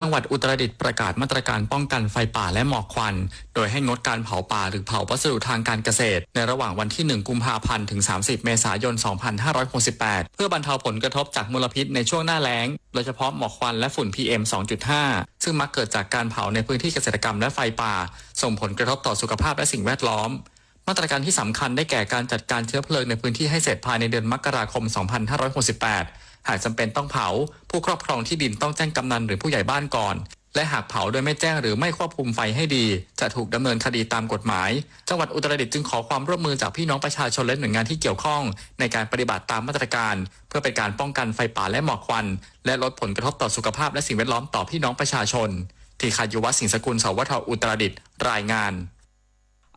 จังหวัดอุตรดิตถ์ประกาศมาตรการป้องกันไฟป่าและหมอกควัน โดยให้งดการเผาป่าหรือเผาวัสดุทางการเกษตรในระหว่างวันที่ หนึ่ง กุมภาพันธ์ ถึง สามสิบ เมษายน สองพันห้าร้อยหกสิบแปด เพื่อบรรเทาผลกระทบจากมลพิษในช่วงหน้าแล้ง โดยเฉพาะหมอกควันและฝุ่น พีเอ็ม สองจุดห้า ซึ่งมักเกิดจากการเผาในพื้นที่เกษตรกรรมและไฟป่า ส่งผลกระทบต่อสุขภาพและสิ่งแวดล้อม มาตรการที่สำคัญได้แก่การจัดการเชื้อเพลิงในพื้นที่ให้เสร็จภายในเดือนมกราคม สองพันห้าร้อยหกสิบแปด หากจำเป็นต้องเผา ผู้ครอบครองที่ดินต้องแจ้งกำนัลหรือผู้ใหญ่บ้านก่อน และหากเผาโดยไม่แจ้งหรือไม่ควบคุมไฟให้ดี จะถูกดำเนินคดีตามกฎหมาย จังหวัดอุตรดิตถ์จึงขอความร่วมมือจากพี่น้องประชาชนและหน่วยงานที่เกี่ยวข้อง ในการปฏิบัติตามมาตรการ เพื่อเป็นการป้องกันไฟป่าและหมอกควัน และลดผลกระทบต่อสุขภาพและสิ่งแวดล้อมต่อพี่น้องประชาชน ทีคายุวะ สิงห์สกุล สวท อุตรดิตถ์ รายงาน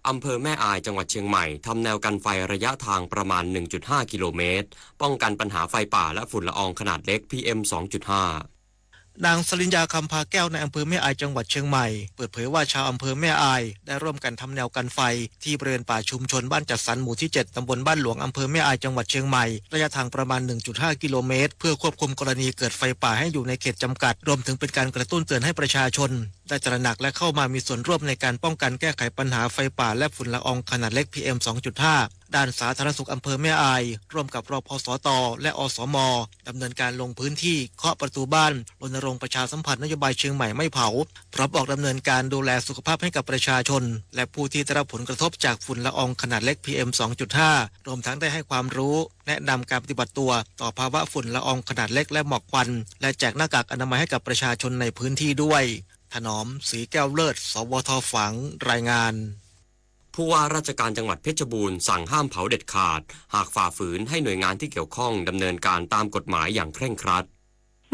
อำเภอแม่อาย จังหวัดเชียงใหม่ ทำแนวกันไฟระยะทางประมาณ หนึ่งจุดห้า กิโลเมตร ป้องกันปัญหาไฟป่าและฝุ่นละอองขนาดเล็ก พีเอ็ม สองจุดห้า นางสริญญา คำพาแก้ว นายอำเภอแม่อาย จังหวัดเชียงใหม่ เปิดเผยว่าชาวอำเภอแม่อาย ได้ร่วมกันทำแนวกันไฟ ที่บริเวณป่าชุมชนบ้านจัดสรรหมู่ที่ เจ็ด ตำบลบ้านหลวง อำเภอแม่อาย จังหวัดเชียงใหม่ ระยะทางประมาณ หนึ่งจุดห้า กิโลเมตร เพื่อควบคุมกรณีเกิดไฟป่าให้อยู่ในเขตจำกัด รวมถึงเป็นการกระตุ้นเตือนให้ประชาชน ได้ตระหนักและเข้ามามีส่วนร่วมในการป้องกันแก้ไขปัญหาไฟป่าและฝุ่นละอองขนาดเล็ก พีเอ็ม สองจุดห้า ด้านสาธารณสุขอำเภอแม่อาย ร่วมกับ รพสต และ อสม ดำเนินการลงพื้นที่เคาะประตูบ้าน รณรงค์ประชาสัมพันธ์นโยบายเชียงใหม่ไม่เผา พร้อมออกดำเนินการดูแลสุขภาพให้กับประชาชน และผู้ที่ได้รับผลกระทบจากฝุ่นละอองขนาดเล็ก พีเอ็ม สองจุดห้า รวมทั้งได้ให้ความรู้ แนะนำการปฏิบัติตัวต่อภาวะฝุ่นละอองขนาดเล็กและหมอกควัน และแจกหน้ากากอนามัยให้กับประชาชนในพื้นที่ด้วย ถนอม ศรีแก้วเลิศ สวท ฝาง รายงาน ผู้ว่าราชการจังหวัดเพชรบูรณ์สั่งห้ามเผาเด็ดขาด หากฝ่าฝืนให้หน่วยงานที่เกี่ยวข้องดำเนินการตามกฎหมายอย่างเคร่งครัด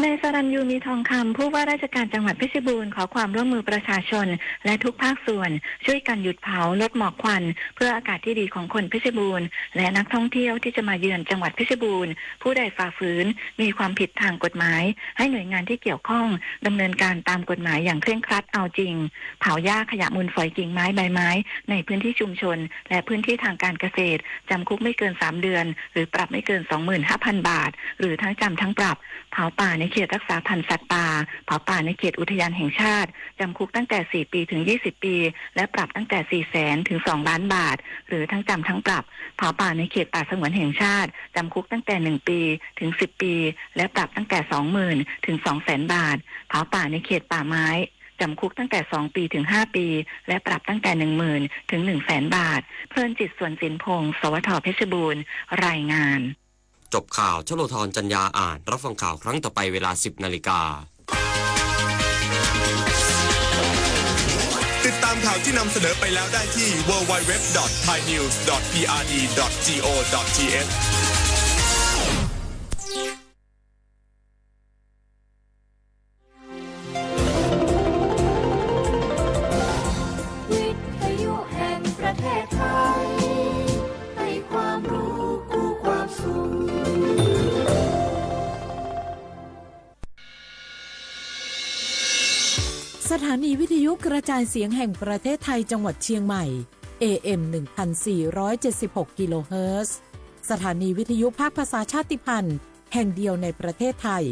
นายสรัญยู มีทองคำ ผู้ว่าราชการจังหวัดเพชรบูรณ์ ขอความร่วมมือประชาชน และทุกภาคส่วน ช่วยกันหยุดเผา ลดหมอกควัน เพื่ออากาศที่ดีของคนเพชรบูรณ์ และนักท่องเที่ยวที่จะมาเยือนจังหวัดเพชรบูรณ์ ผู้ใดฝ่าฝืน มีความผิดทางกฎหมาย ให้หน่วยงานที่เกี่ยวข้องดำเนินการตามกฎหมายอย่างเคร่งครัดเอาจริง เผาหญ้า ขยะมูลฝอย กิ่งไม้ ใบไม้ ในพื้นที่ชุมชน และพื้นที่ทางการเกษตร จำคุกไม่เกิน สาม เดือน หรือปรับไม่เกิน สองหมื่นห้าพัน บาท หรือทั้งจำทั้งปรับ เผาป่าในเขตรักษาพันธุ์สัตว์ป่า เผาป่าในเขตอุทยานแห่งชาติ จำคุกตั้งแต่ สี่ ปีถึง ยี่สิบ ปี และปรับตั้งแต่ สี่แสน ถึง สอง ล้านบาท หรือทั้งจำทั้งปรับ เผาป่าในเขตป่าสงวนแห่งชาติ จำคุกตั้งแต่ หนึ่ง ปี ถึง สิบ ปี และปรับตั้งแต่ สองหมื่น ถึง สองแสน บาท เผาป่าในเขตป่าไม้ จำคุกตั้งแต่ สอง ปี ถึง ห้า ปี และปรับตั้งแต่ หนึ่งหมื่น ถึง หนึ่งแสน บาท เพลินจิต สวนสินพงษ์ สวท เพชรบูรณ์ รายงาน จบข่าว ชโลธร จันยาอ่าน รับฟังข่าวครั้งต่อไปเวลา สิบนาฬิกา ติดตามข่าวที่นำเสนอไปแล้วได้ที่ ดับเบิลยู ดับเบิลยู ดับเบิลยู ดอท ไทยนิวส์ ดอท พีอาร์ดี ดอท จี โอ ดอท ที เอช วิทยุแห่งประเทศไทย ให้ความรู้คู่ความสุข สถานีวิทยุกระจายเสียงแห่งประเทศไทยจังหวัดเชียงใหม่ เอ เอ็ม หนึ่งพันสี่ร้อยเจ็ดสิบหก กิโลเฮิรตซ์ สถานีวิทยุภาคภาษาชาติพันธุ์แห่งเดียวในประเทศไทย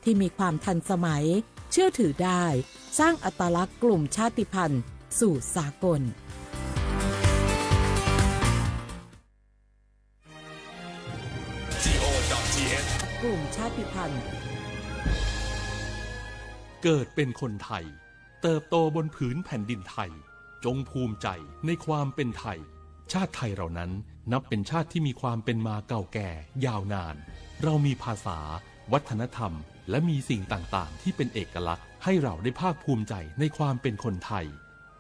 ที่มีความทันสมัย เชื่อถือได้ สร้างอัตลักษณ์กลุ่มชาติพันธุ์สู่สากล กลุ่มชาติพันธุ์ เกิดเป็นคนไทย เติบโตบนผืนแผ่นดินไทย จงภูมิใจในความเป็นไทย ชาติไทยเรานั้นนับเป็นชาติที่มีความเป็นมาเก่าแก่ยาวนาน เรามีภาษา วัฒนธรรม และมีสิ่งต่างๆ ที่เป็นเอกลักษณ์ ให้เราได้ภาคภูมิใจในความเป็นคนไทย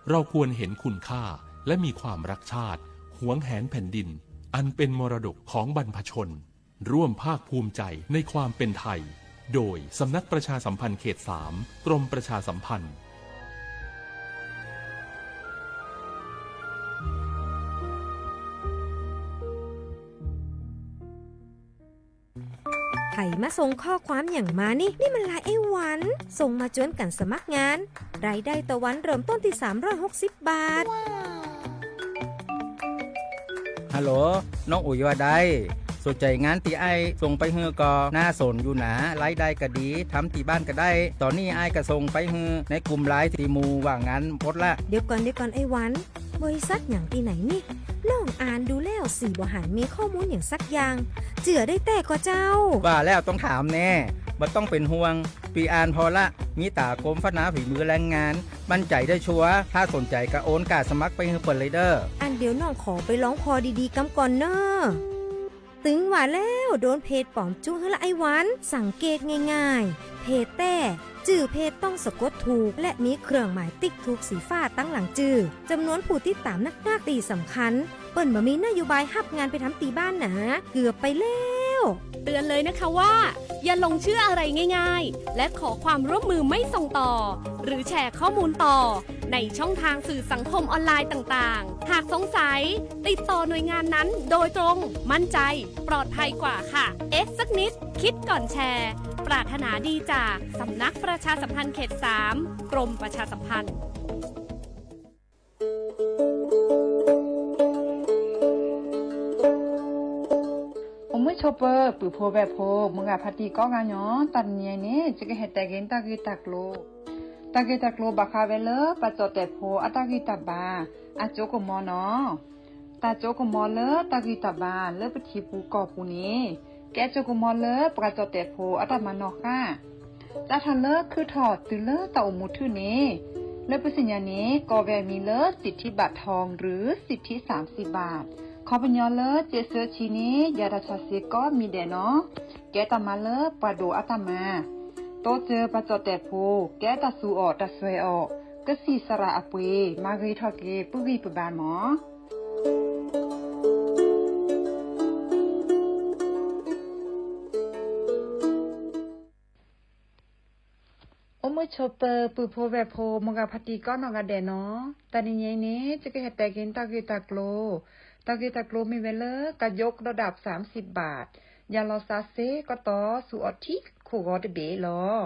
เราควรเห็นคุณค่า และมีความรักชาติ หวงแหนแผ่นดิน อันเป็นมรดกของบรรพชน ร่วมภาคภูมิใจในความเป็นไทย โดยสำนักประชาสัมพันธ์เขต สาม กรมประชาสัมพันธ์ ใผมาส่งข้อความอย่างมานี่ นี่มันไลน์ไอ้หวัน ส่งมาจวนกั๋นสมัครงาน รายได้ต่อวันเริ่มต้นที่ สามร้อยหกสิบ บาท ฮัลโหล น้องอุ๋ยว่าใด สนใจงานตี้อ้ายส่งไปหื้อก็น่าสนอยู่นะ รายได้ก็ดี ทำตี้บ้านก็ได้ ตอนนี้อ้ายก็ส่งไปหื้อในกลุ่มไลน์ตี้หมู่ว่างงานหมดละ เดี๋ยวก่อน เดี๋ยวก่อน ไอ้วัน บริษัทอย่างตี้ไหนนี่ น้องอ่านดูแล้วสี่บ่หันมีข้อมูลอย่างสักอย่าง เจื่อได้แต๊ก่อเจ้า ว่าแล้วต้องถามแน่ บ่ต้องเป็นห่วง ปีอ่านผ่อละ มีต๋ากรมพัฒนาฝีมือแรงงาน มั่นใจได้ชัวร์ ถ้าสนใจก็โอนการสมัครไปหื้อเปิ้นเลยเด้อ อันเดี๋ยวน้องขอไปลองผ่อดีๆ กำก่อนเน่อ ตึงว่าแล้ว โดนเพจป๋อมจุ๊หื้อละไอ้วัน สังเกตง่ายๆ เพจแต๊ จื้อเพจต้องสะกดถูก และมีเครื่องหมายติ๊กถูกสีฟ้าตังหลังจื้อ จำนวนผู้ติดตามนักๆ ตี้สำคัญ เปิ้นบ่มีนโยบายฮับงานไปทำตี้บ้านหนา เกือบไปแล้ว เตือนเลยนะคะว่า อย่าหลงเชื่ออะไรง่ายๆ และขอความร่วมมือไม่ส่งต่อ หรือแชร์ข้อมูลต่อ ในช่องทางสื่อสังคมออนไลน์ต่างๆ หากสงสัย ติดต่อหน่วยงานนั้นโดยตรง มั่นใจ ปลอดภัยกว่าค่ะ เอ๊ะสักนิด คิดก่อนแชร์ ปรารถนาดีจากสำนักประชาสัมพันธ์เขตสาม กรมประชาสัมพันธ์ အိၣ်မုာ်ဆိးပၢၤ ပုၢ်ဖိဝဲၢ်ဖိ မိၢ်ဂၤဖါတံၢ်ကိးဂၤညီ တနံၤအံၤန့ၣ် ယကဟဲတဲက့ၤတၢ်ဂ့ၢ်တၢ်ကျိၤ, တၢ်ဂ့ၢ်တၢ်ကျိၤဘၣ်ဃးဝဲလၢ ပှၤကၠီၣ်တဲာ်ဖိအတၢ်ဂံၢ်တၢ်ဘါ အစိကမီၤနီၤ. တၢ်စိကမီၤလၢတၢ်ဂံၢ်တၢ်ဘါလၢပထံပူၤကီၢ်ပူၤန့ၣ် ကဲစိကမီၤလၢပှၤကၠီၣ်တဲာ်ဖိအတၢ်မၤနီၣ်ဃၣ် စးထီၣ်လၢခုၣ်ထီၣ်တုၤလၢတၢ်အိၣ်မူထုၣ်န့ၣ် လၢပသ့ၣ်ညါန့ၣ် ကိးဝဲအမံၤလၢ สิทธิบัตรทอง หรือ สิทธิสามสิบบาท ခီပညီလၢ စ့းဆၢဆံန့ၣ် ယၤတၢ်ဆါစ့ကိးမံၤဒဲးနီၤ. ကဲတၢ်မၤလၢပှၤဒိၣ်အတၢ်မၤ တိစၢၤပှၤကၠီၣ်တဲာ်ဖိ ကဲတၢ်သူအီၣ်တၢ်စွဲအီၣ် ကသံၣ်သရၣ်အပှ့ၤ မၤဂ့ၤထီၣ်က့ၤပဂံၢ်ပဘါမီၤ. အိၣ်မုာ်ဆိးပၢၤ ပုၢ်ဖိဝဲၢ်ဖိ မိၢ်ဂၤဖါတံၢ်ကိးနီၢ်ဂၤဒဲးနီၤ. တနံၤညါအံၤန့ၣ် ယကဟဲတဲက့ၤတၢ်ဂ့ၢ်တၢ်ကျိၤ, တၢ်ဂ့ၢ်တၢ်ကျိၤမ့ၢ်ဝဲလၢ การยกระดับสามสิบบาท ယၤလီၤစးစ့ကတီၢ် ဆူအီၣ်ထံခိၣ်ဂီၤတဘ့ၣ်လီၤ.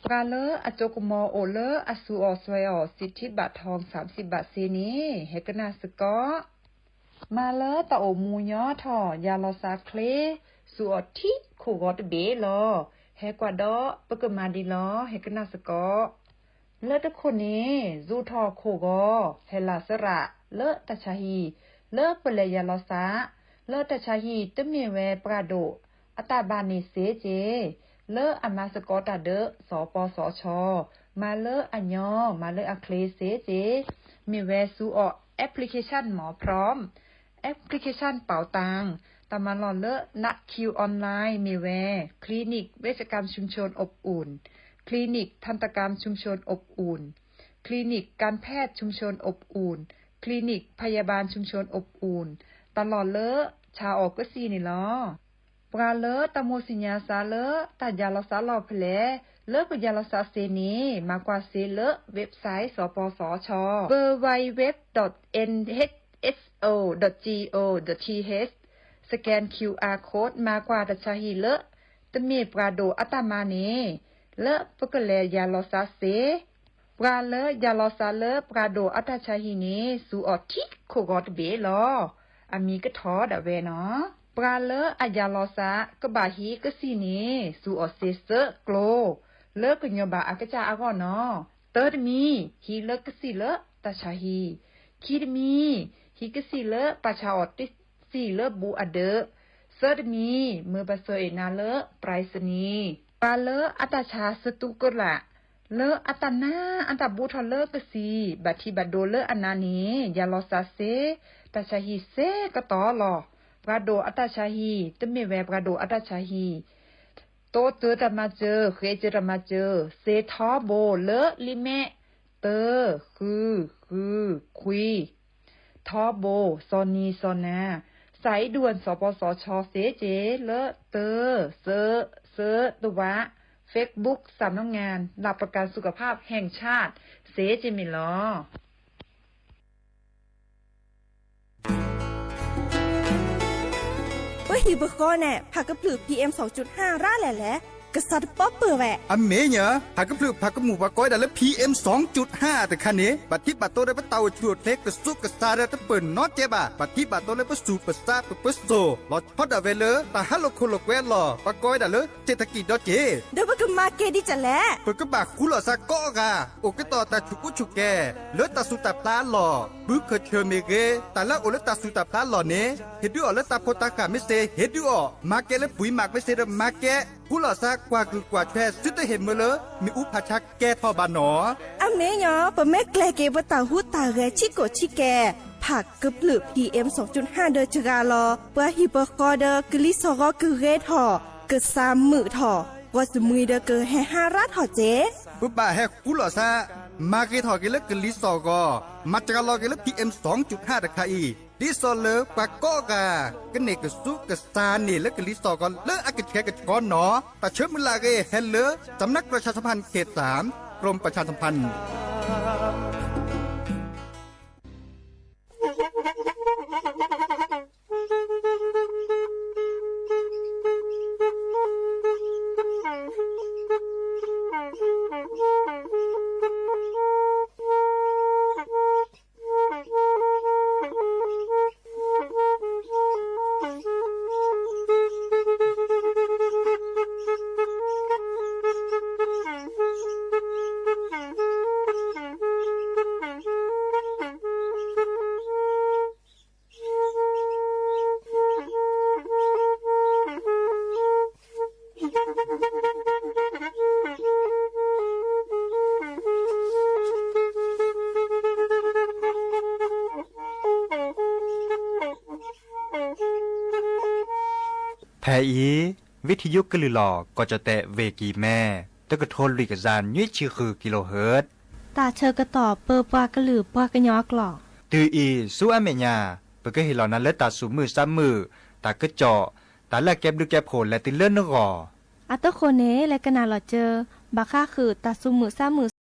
ပှၤလၢအစိကမီၤအိၣ်လၢအသူအီၣ်စွဲအီၣ် สิทธิบัตรทอง สามสิบบาท စ့န့ၣ် ဟဲကနၣ်စ့ၢ်ကီး မၤလၢတၢ်အိၣ်မူညီထီၣ် ယၤလီၤစးချ့ ဆူအီၣ်ထံခိၣ်ဂီၤတဘ့ၣ်လီၤ. ဟဲကွၢ်ဒီးပကမၤဒ်လီၤ ဟဲကနၣ်စ့ၢ်ကီး. လၢတခိၣ်န့ၣ် စူးထီၣ်ခိၣ်ဂီၤ ဟဲလၢသရၣ်လၢတၢ်ဆါဟံၣ် လၢပလဲၤယၤလီၤစး လၢတၢ်ဆါဟံၣ်တမ့ၢ်ဝဲပှၤဒိၣ်အတၢ်ဘါန့ၣ်စ့ၢ်ကီး လၢအမၤစ့ၢ်ကီးတၢ်ဒီး စီၤပီစီၤဆီ မၤလၢအညီ မၤလၢအချ့စ့ၢ်ကီး မ့ၢ်ဝဲဆူအီၣ် application မီၤ พร้อม application เป๋าตัง တၢ်မၤလီၢ်လၢ นัดคิวออนไลน์ မ့ၢ်ဝဲ คลินิกเวชกรรมชุมชนอบอุ่น คลินิกทันตกรรมชุมชนอบอุ่น คลินิกการแพทย์ชุมชนอบอุ่น คลินิกพยาบาลชุมชนอบอุ่น တၢ်လီၢ်လၢဆါအီၣ်ကသံၣ်န့ၣ်လီၤ. ပှၤလၢတၢ်မိၣ်သ့ၣ်ညါစးလၢတၢ်ယၤလီၤစးလီၢ်ဖဲလဲၣ် လၢပယၤလီၤစးစ့န့ၣ် မၤကွၢ်စ့လၢ website စီၤပီစီၤဆီ www.nhso.go.th scan QR code မၤကွၢ်တၢ်ဆါဟံၣ်လၢ တမ့ၢ်ပှၤဒိၣ်အတၢ်မၤန့ၣ် လၢပကလဲၤယၤလီၤစးစ့ ပှၤလၢယၤလီၤစးလၢပှၤဒိၣ်အတၢ်ဆါဟံၣ်န့ၣ် ဆူအီၣ်ထံခိၣ်ဂီၤတဘ့ၣ်လီၤ. အမံၤကထီၣ်ဒၣ်ဝဲနီၤ. ပှၤလၢအယၤလီၤစးကဘၣ်ဟံးကသံၣ်န့ၣ် ဆူအီၣ်စ့စၢကျိ လၢကညီၤဘၣ်အကစၢ်အဂီၢ်နီၤ. တၢတမံၤ ဟံးလၢကသံၣ်လၢတၢ်ဆါဟံၣ်, ခံတမံၤ ဟံးကသံၣ်လၢပှၤဆါအီၣ်တသံၣ်လၢဘူးအဒၢး, သၢတမံၤ မၢပှၤစၢအ့ၣ်နၤလၢ ပြၢၣ်စနံၤ. ပှၤလၢအတၢ်ဆါစတူးကလာ် လၢအတၢ်နါအတၢ်ဘူးထီၣ်လၢကသံၣ် ဘၣ်ထံးဘၣ်ဒိလၢအနါန့ၣ် ယၤလီၤစးစ့ တၢ်ဆါဟံၣ်စ့ကတီၢ်လီၤ. ပှၤဒိၣ်အတၢ်ဆါဟံၣ် တမ့ၢ်ဝဲပှၤဒိၣ်အတၢ်ဆါဟံၣ် တိစၢၤတၢ်မၤစၢၤ ဃ့စၢၤတၢ်မၤစၢၤ စ့ထီဘိလၢလံာ်မဲာ် တၢ ဃု ဃု ခွံ ထီဘိ စီၤနံၤစီၤနၤ စးအံၤဒူၣ် စီၤပီစီၤဆီစ့က့ လၢတၢ စၢ စၢတဝး Facebook สำนักงานหลักประกันสุขภาพแห่งชาติ စ့က့မ့ၢ်လီၤ. ပဟံၣ်ပဃီန့ၣ် ဖးကဖျၢၣ် PM ရၣ်လဲၣ်လဲၣ်. ကစၢ်တပီပၢၢ်ဝဲ. အမ့ၢ်ညီ, ဟးကဖျၢၣ်ဖးကမူၣ်ပှၤကိးဝဲဒၣ်လၢ PM စီၤကၠူၣ်ဟၣ်တခါန့ၣ် ဘၣ်ထံးဘၣ်တီၤဒီးပတၢ်အိၣ်ဆူၣ်အိၣ်ချ့ကစူးကစါဒီးတပၢၢ်နီတကဲဘၣ်. ဘၣ်ထံးဘၣ်တီၤလၢပဆူၣ်ပဆါပပၢစိၣ် လီၤဆီဒၣ်ဝဲလၢ တၢ်ဟးလိာ်ခိၣ်လိာ်ကွဲအလီၢ် ပှၤကိးဝဲဒၣ်လၢ เศรษฐกิจ ဒီးက့ၤ ဒီးပကမၤကဲဒ်လဲၣ်. ပကဘၣ်ဃူလိာ်သးကိးဂၤ အိၣ်ကတီၢ်တၢ်ဆူၣ်ကူဆူၣ်ကဲ လၢတၢ်ဆူၣ်တၢ်ဖျါအလီၢ်, ဘုခၢၣ်ဆၢၣ်မ့ၢ်ဂ့ၤ, တၢ်လၢအအိၣ်လၢတၢ်ဆူၣ်တၢ်ဖျါအလီၢ်န့ၣ် ဟ့ၣ်ဒုးအီၤလၢတၢ်ဖိတၢ်ဃၢ်မ့ၢ်စ့ၢ် ဟ့ၣ်ဒုးအီၤ, မၤကဲလၢပှၤမၤမ့ၢ်စ့ၢ်ဒီးမၤကဲ, ဃူလိာ်သးကွၢ်ကုၢ်ကွၢ်ဆွဲ သုတဟ့ၣ်မၢလၢ မ့ၣ်အူဖးဆါကဲထီၣ်ဘၣ်နီၤ. အမ့ၢ်ညီ, ပမ့ၢ်ကျဲၤက့ၤပတၢ်ဟူးတၢ်ဂဲၤဆံးကိာ်ဆံးကဲ, ဖးကဖျၢၣ် PM စီၤကၠူၣ်ဟၣ်ဒီးစှၤလီၤ ပှၤဟံၣ်ပဃီဒီးကလံၤစီၣ်ဂီၤကဂ့ၤထီၣ်, ကစၢ်မုာ်ထီၣ်, ပှၤစမံၤဒီးကဟဲဟါရါထီၣ်က့ ပဘၣ်ဟဲဃူလိာ်သး, မၤဂ့ၤထီၣ်က့ၤလၢကလံၤစီၣ်ဂီၤ, မၤစှၤလီၤက့ၤလၢ PM စီၤကၠူၣ်ဟၣ်တခါအံၤ, ဒ်သိးလၢပှၤကိးဂၤ ကန့ၢ်ကစူးကစါန့ၣ်လၢကလံၤစီၣ်ဂီၤလၢအကဆှဲကဆှီနီၤ. တၢ်ဆၢမုၢ်လၢ်အဂ့ၢ်ဟဲလၢ สำนักประชาสัมพันธ์เขตสาม กรมประชาสัมพันธ์ဖဲအံၤ ဝံထံယိကလုၢ်လီၤ ကီၢ်ကၠီၣ်တဲၣ် ဝ့ၢ်ကံၤမဲ တကထိလွံၢ်ကယၤနွံဆံဃု kilohertz တၢ်ဆၢကတီၢ်ပၢပှၤကလုာ်ပှၤကညီအကျိာ် တုၤအံၤဆူအမဲာ်ညါ ပကဟ့ၣ်လီၤနၤလၢတၢ်သူၣ်မုာ်သးမုာ်, တၢ်ကစီၣ်, တၢ်လၢအကဲဘျုးကဲဖှိၣ်လဲၤတုၤလၢနဂီၢ်. အတဃိန့ၣ် လဲၤကနၣ်လီၤစၢၤ ဘၣ်ဃးဃုာ်တၢ်သူၣ်မုာ်သးမုာ်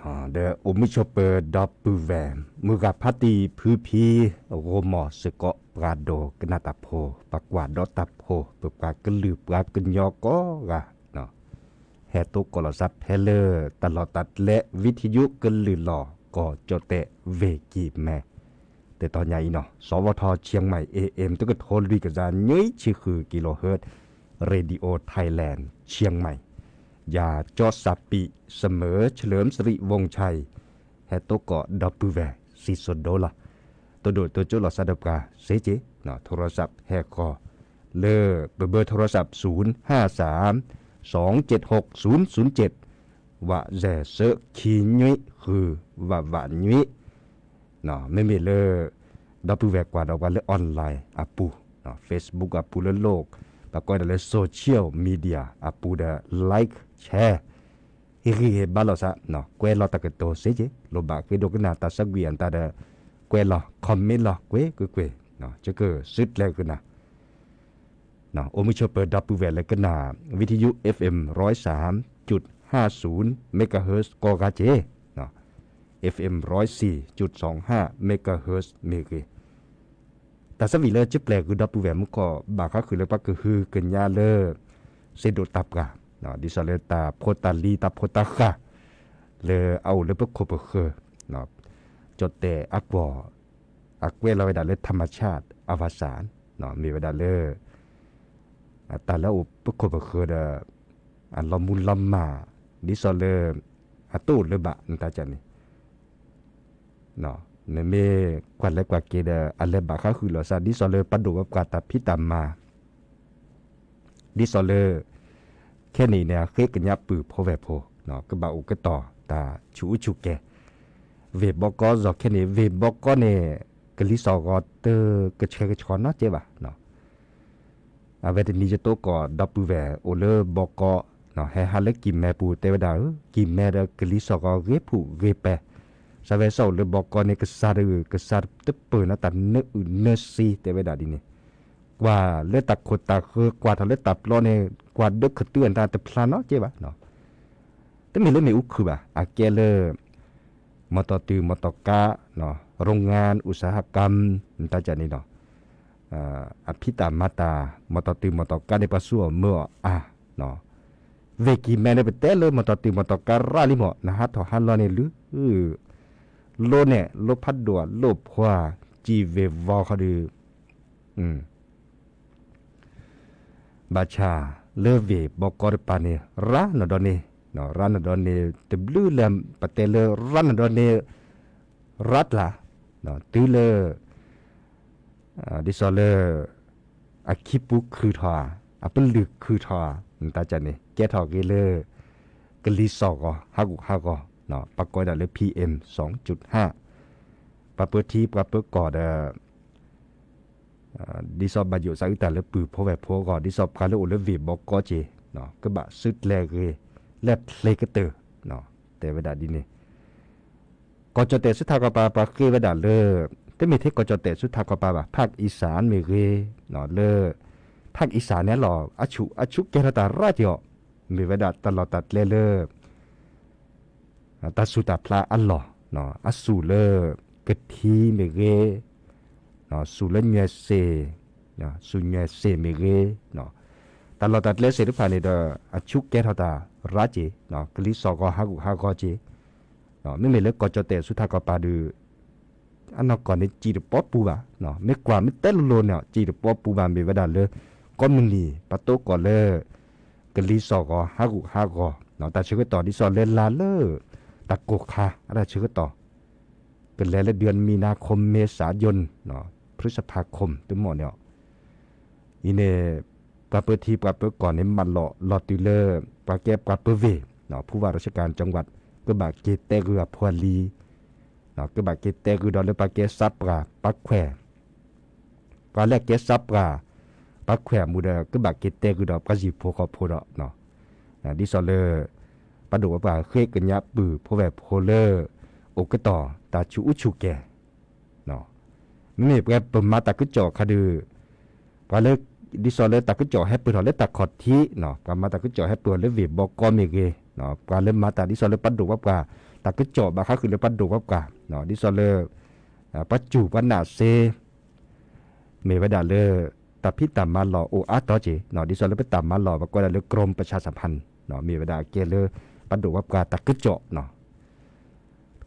ဒီးအိၣ်မုာ်ဆိးပၢၤဒီပုၢ်ဝဲၢ် မုၢ်ဂၤဖါတံၢ်ဖုဖံ ဂိၢ်မီၢ်စ့ၢ်ကီး ပှၤဒိကနၣ်တၢ်ဖိ ပှၤကွၢ်ဒီးတၢ်ဖိ ပပှၤကလုာ်ပှၤကညီကိးဂၤ ဟဲတိကိးလီၤသးဖဲလၢ တၢ်လီၢ်တၢ်ကျဲ ဝံထယုကလုာ်လီၤ ကီၢ်ကၠီၣ်တဲၣ် ဝ့ၢ်ကံၢ်မဲ တတီၤညါအံၤနီၤ สวท เชียงใหม่ เอเอ็ม တကထိလွံၢ်ကယၤနွံဆံဃု กิโลเฮิรตซ์ Radio Thailand เชียงใหม่ ယၤကၠီစၢ်ပံး เสมอ เฉลิมสิริวงศ์ชัย ဟဲတိကိးဒီပုၢ်ဝဲၢ် စံၣ်စိၤဒိလီၤ တိၢ်ဒိၣ်တိၢ်ကၠိလီၤသးဒီးပှၤစ့ၢ်ကီး โทรศัพท์ ဟဲဃီၤ လၢပဘၢ โทรศัพท์ ศูนย์ห้าสาม สองเจ็ดหก ศูนย์ศูนย์เจ็ด ဝးစဲးစၢးခံနွံဃု ဝးဝးနွံ မ့မ့ၢ်လၢ ဒီပုၢ်ဝဲၢ်ကွၢ်ဒီးပှၤလၢ online အပူၤ Facebook အပူၤလၢလိၣ် ပှၤကိးဒၣ်လၢ social media အပူၤဒီး like share ဟ့ၣ်ဂံၢ်ဟ့ၣ်ဘါလိာ်သး ကွဲးလီၤတၢ်ကတိၤစ့ၢ်ကီး လိၣ်ဘၣ်ဃ့ဒိကနၣ်တၢ်သးကွံအတၢ်ဒီး ကွဲးလီၤ comment လီၤ ကွ့ၢ်ကွ့ၢ်ကွ့ၢ် ယကစုကျဲၤကနၤ အိၣ်မုာ်ဆိးပၢၤဒီပုၢ်ဝဲၢ်လၢကနၣ် วิทยุ เอฟเอ็ม ร้อยสามจุดห้าศูนย์ เมกะเฮิรตซ์ ကိးဂၤက့ၤ เอฟเอ็ม ร้อยสี่จุดสองห้า เมกะเฮิรตซ์ မ့ၢ်ဂ့ၤ တၢ်သးဝံၣ်လၢကပျဲၢ်ဂုာ်ဒီပုၢ်ဝဲၢ်မူကီၢ် ဘၣ်ဃးဃုာ်လၢပှၤကဟုကညးလၢ စ့ဒိၣ်တၢ်ပှၢ် ဒ်သိးလၢတၢ်ဖိတၢ်လံၤတၢ်ဖိတၢ်ဃၢ် လၢအအိၣ်လၢပခိၣ်ပဃၢၤ ကၠီၣ်တဲၣ်အကွီၢ် အကွဲးလီၤဝဲဒၣ်လၢ ธรรมชาติ อวสาน မ့ၢ်ဝဲဒၣ်လၢ တၢ်လၢအအိၣ်ပခိၣ်ပဃၢၤဒီး အလီၤမူလီၤမၢ် ဒ်သိးလၢ အတအိၣ်လၢၤဘၣ် နတၢ်ကၢ်န့ၣ် နမ့ၢ်ကွၢ်လဲၤကွၢ်က့ၤဒီး အလဲၤဘၣ်ဃးဃုာ်လိာ်သး ဒ်သိးလၢပှၤဒိၣ်ပှၤပှၢ်တၢ်ဖံးတၢ်မၤ ဒ်သိးလၢ ခဲန့ၣ်န့ၣ် အဃ့ကညးပုၢ်ဖိဝဲၢ်ဖိ ကဘၣ်အိၣ်ကတီၢ်တၢ်ဆူးအူဆူးကဲၤ ဝ့ၢ်ဘီကီ စီၤခဲန့ၣ် ဝ့ၢ်ဘီကီန့ၣ် ကလံၤစီၣ်ဂီၤတကဆှဲကဆှီနီတကဲဘၣ် အဝဲတနံၤယတိကိးဒီပုၢ်ဝဲၢ် အိၣ်လၢဘီကီ ဟဲဟးလၢကံၢ်မဲပူၤတဲဝဲဒၣ်ဧၢ ကံၢ်မဲဒီးကလံၤစီၣ်ဂီၤဂ့ၤဖုးဂ့ၤပဲၤ စးဝဲစီၤအိၣ်လၢဘီကီန့ၣ် ကစၢ်တဂ့ၤ ကစၢ်တပၢၢ်နီတၢ်နၢအုၣ်နၢစံတဲဝဲဒၣ်ဒ်န့ၣ် ကွၢ်လၢတၢ်ခိၣ်တၢ်ဃၢၤ ကွၢ်ထီၣ်လၢတၢ်ပျီန့ၣ် ကွၢ်ဒၢခတုအတၢ်တဖျါနီတကဲဘၣ် တမ့ၢ်လၢမ့ၣ်အူခုၣ်ဘၣ် အကဲလၢ မီၢ်တီၢ်တုၤမီၢ်တီၢ်ကါ โรงงานอุตสาหกรรม နတၢ်ကၢ်န့ၣ်ဒီး အဖံးတၢ်မၤတၢ် မီၢ်တီၢ်တုၤမီၢ်တီၢ်ကါန့ၣ် ပှၤဆူၣ်အီၤမၢအီၤအါ ဝ့ၢ်ကံၢ်မဲန့ၣ် ပတဲလၢမီၢ်တီၢ်တုၤမီၢ်တီၢ်ကါရၣ်လံမး နဟးထီၣ်ဟးလီၤန့ၣ် လု လိန့ၣ် လိဖးဒိၣ်လိၣ်ဖှါ စံၣ်ဝ့ၢ်ဝီၤခီဒုး ဘၣ်ဆၣ်လၢဝ့ၢ်ဘီကီတပၤန့ၣ် ရၣ်နီၢ်ဒီးန့ၣ် ရၣ်နီၢ်ဒီးန့ၣ် တဘျုးလၢ ပတဲလၢရၣ်နီၢ်ဒီးန့ၣ် ရၣ်တလၢ် တုၤလၢ ဒ်သိးလၢ အခံပူၤခုၣ်ထီၣ်ဧါ အပလုၢ်ခုၣ်ထီၣ်ဧါ နတၢ်ကၢ်န့ၣ် ကဲထီၣ်ဂ့ၤလၢ ကလံၤစီၣ်ဂီၤ ဟးဂူာ်ဟးဂီၤ ပှၤကိးဒၣ်လၢ PM สองจุดห้า ပှၤပၢထံပှၤပၢကီၢ်ဒီး ဒ်သိးဘၣ်ယိၣ်သးအုးတၢ်လၢပုၢ်ဖိဝဲၢ်ဖိအဂီၢ် ဒ်သိးပှၤလၢအိၣ်လၢဝ့ၢ်ဘီကီက့ၤ ကဘၣ်စုကျဲၤဂ့ၤ လၢချ့ကတၢၢ် တဲဝဲဒၣ်ဒ်န့ၣ် ကီၢ်ကၠီၣ်တဲၣ်ဆူထးကီၢ်ပၤ ပှၤဃ့ဝဲဒၣ်လၢ တမ့ၢ်ထဲကီၢ်ကၠီၣ်တဲၣ်ဆူထးကီၢ်ပၤဘၣ် ภาคอีสาน မ့ၢ်ဂ့ၤ လၢ ภาคอีสาน န့ၣ်လီၤ အဆူၣ်အဆူၣ်ကဲထီၣ်တၢ်ရၣ်က့ၤအီၤ မ့ၢ်ဝဲဒၣ်တၢ်လီၢ်တၢ်ကျဲလၢ တၢ်ဆူၣ်တၢ်ဖျါအလီၢ် အဆူၣ်လၢ ကထံမ့ၢ်ဂ့ၤ ဆူၣ်လၢညွဲၣ်စ့ၣ် ဆူၣ်ညွဲၣ်စ့ၣ်မ့ၢ်ဂ့ၤ တၢ်လီၢ်တၢ်ကျဲသ့ၣ်တဖၣ်န့ၣ်ဒီး အဆူၣ်ကဲထီၣ်တၢ်ရၣ်က့ၤ ကလံၤစီၣ်ဂီၤဟးဂူာ်ဟးဂီၤက့ၤ မ့မ့ၢ်လၢကီၢ်ကၠီၣ်တဲၣ်ဆူထးကီၢ်ပၤဒုး အနီၢ်ကီၢ်န့ၣ် စံၣ်တပီပူၤဘၣ် မ့ၢ်ကွၢ်မ့ၢ်တဲလိၤလိၤန့ၣ် စံၣ်တပီပူၤဘၣ် မ့ၢ်ဝဲဒၣ်လၢ ကိးမုၢ်နံၤ ပှၤတိကိးလၢ ကလံၤစီၣ်ဂီၤဟးဂူာ်ဟးဂီၤ တၢ်ဆၢကတီၢ်ဒ်သိးလၢလါလၢ တၢ်ကိၢ်ခါအတၢ်ဆၢကတီၢ် ကလဲၤလၢ เดือนมีนาคม เมษายน พฤษภาคม တမီၢ်န့ၣ် အံၤန့ၣ် ပှၤပၢထံပှၤပၢကီၢ်န့ၣ် မၢလီၤလီၤတုၤလၢ ပှၤကဲပှၤပၢဝ့ၢ် ผู้ว่าราชการจังหวัด ကဘၣ်က့ၤတဲဂုာ်အဖိအလံၤ ကဘၣ်က့ၤတဲဂုာ်ဒီးလၢပှၤကဲစးပှၢ်ပှၤခွဲး ပှၤလၢအကဲစးပှၢ် ပှၤခွဲးအမူးဒီး ကဘၣ်က့ၤတဲဂုာ်ဒီးပှၤယံၤဖိဃီဖိဒီး ဒ်သိးလၢ ပှၤဒိၣ်ပှၤပှၢ်ဃ့ကညးပုၢ်ဖိဝဲၢ်ဖိလၢ အိၣ်ကတီၢ်တၢ်ဆူးအူဆူၣ်ကဲၤ မ့မ့ၢ်ပှၤပမၤတၢ်ကစီၣ်ခါဒုး ပှၤလၢ ဒ်သိးလၢတၢ်ကစီၣ်ဟဲပၢၢ်ထီၣ်လၢတၢ်ခီၣ်ထံး ပှၤမၤတၢ်ကစီၣ်ဟဲပၢၢ်လၢဝ့ၢ်ဘီကီမ့ၢ်ဂ့ၤ ပှၤလၢမၤတၢ်ဒ်သိးလၢပှၤဒိၣ်ပှၤပှၢ် တၢ်ကစီၣ်ဘၣ်ဃးဃုာ်လၢပှၤဒိၣ်ပှၤပှၢ်, ဒ်သိးလၢ ပှၤစူၢ်ပှၤနာ်စ့ မ့ၢ်ဝဲဒၣ်လၢ တၢ်ဖံးတၢ်မၤလီၢ်အိၣ်အါတီၤက့ၤ, ဒ်သိးလၢပတၢ်မၤလီၢ် ပှၤကိးဒၣ်လၢ กรมประชาสัมพันธ์, မ့ၢ်ဝဲဒၣ်အကဲလၢ ပှၤဒိၣ်ပှၤပှၢ်တၢ်ကစီၣ်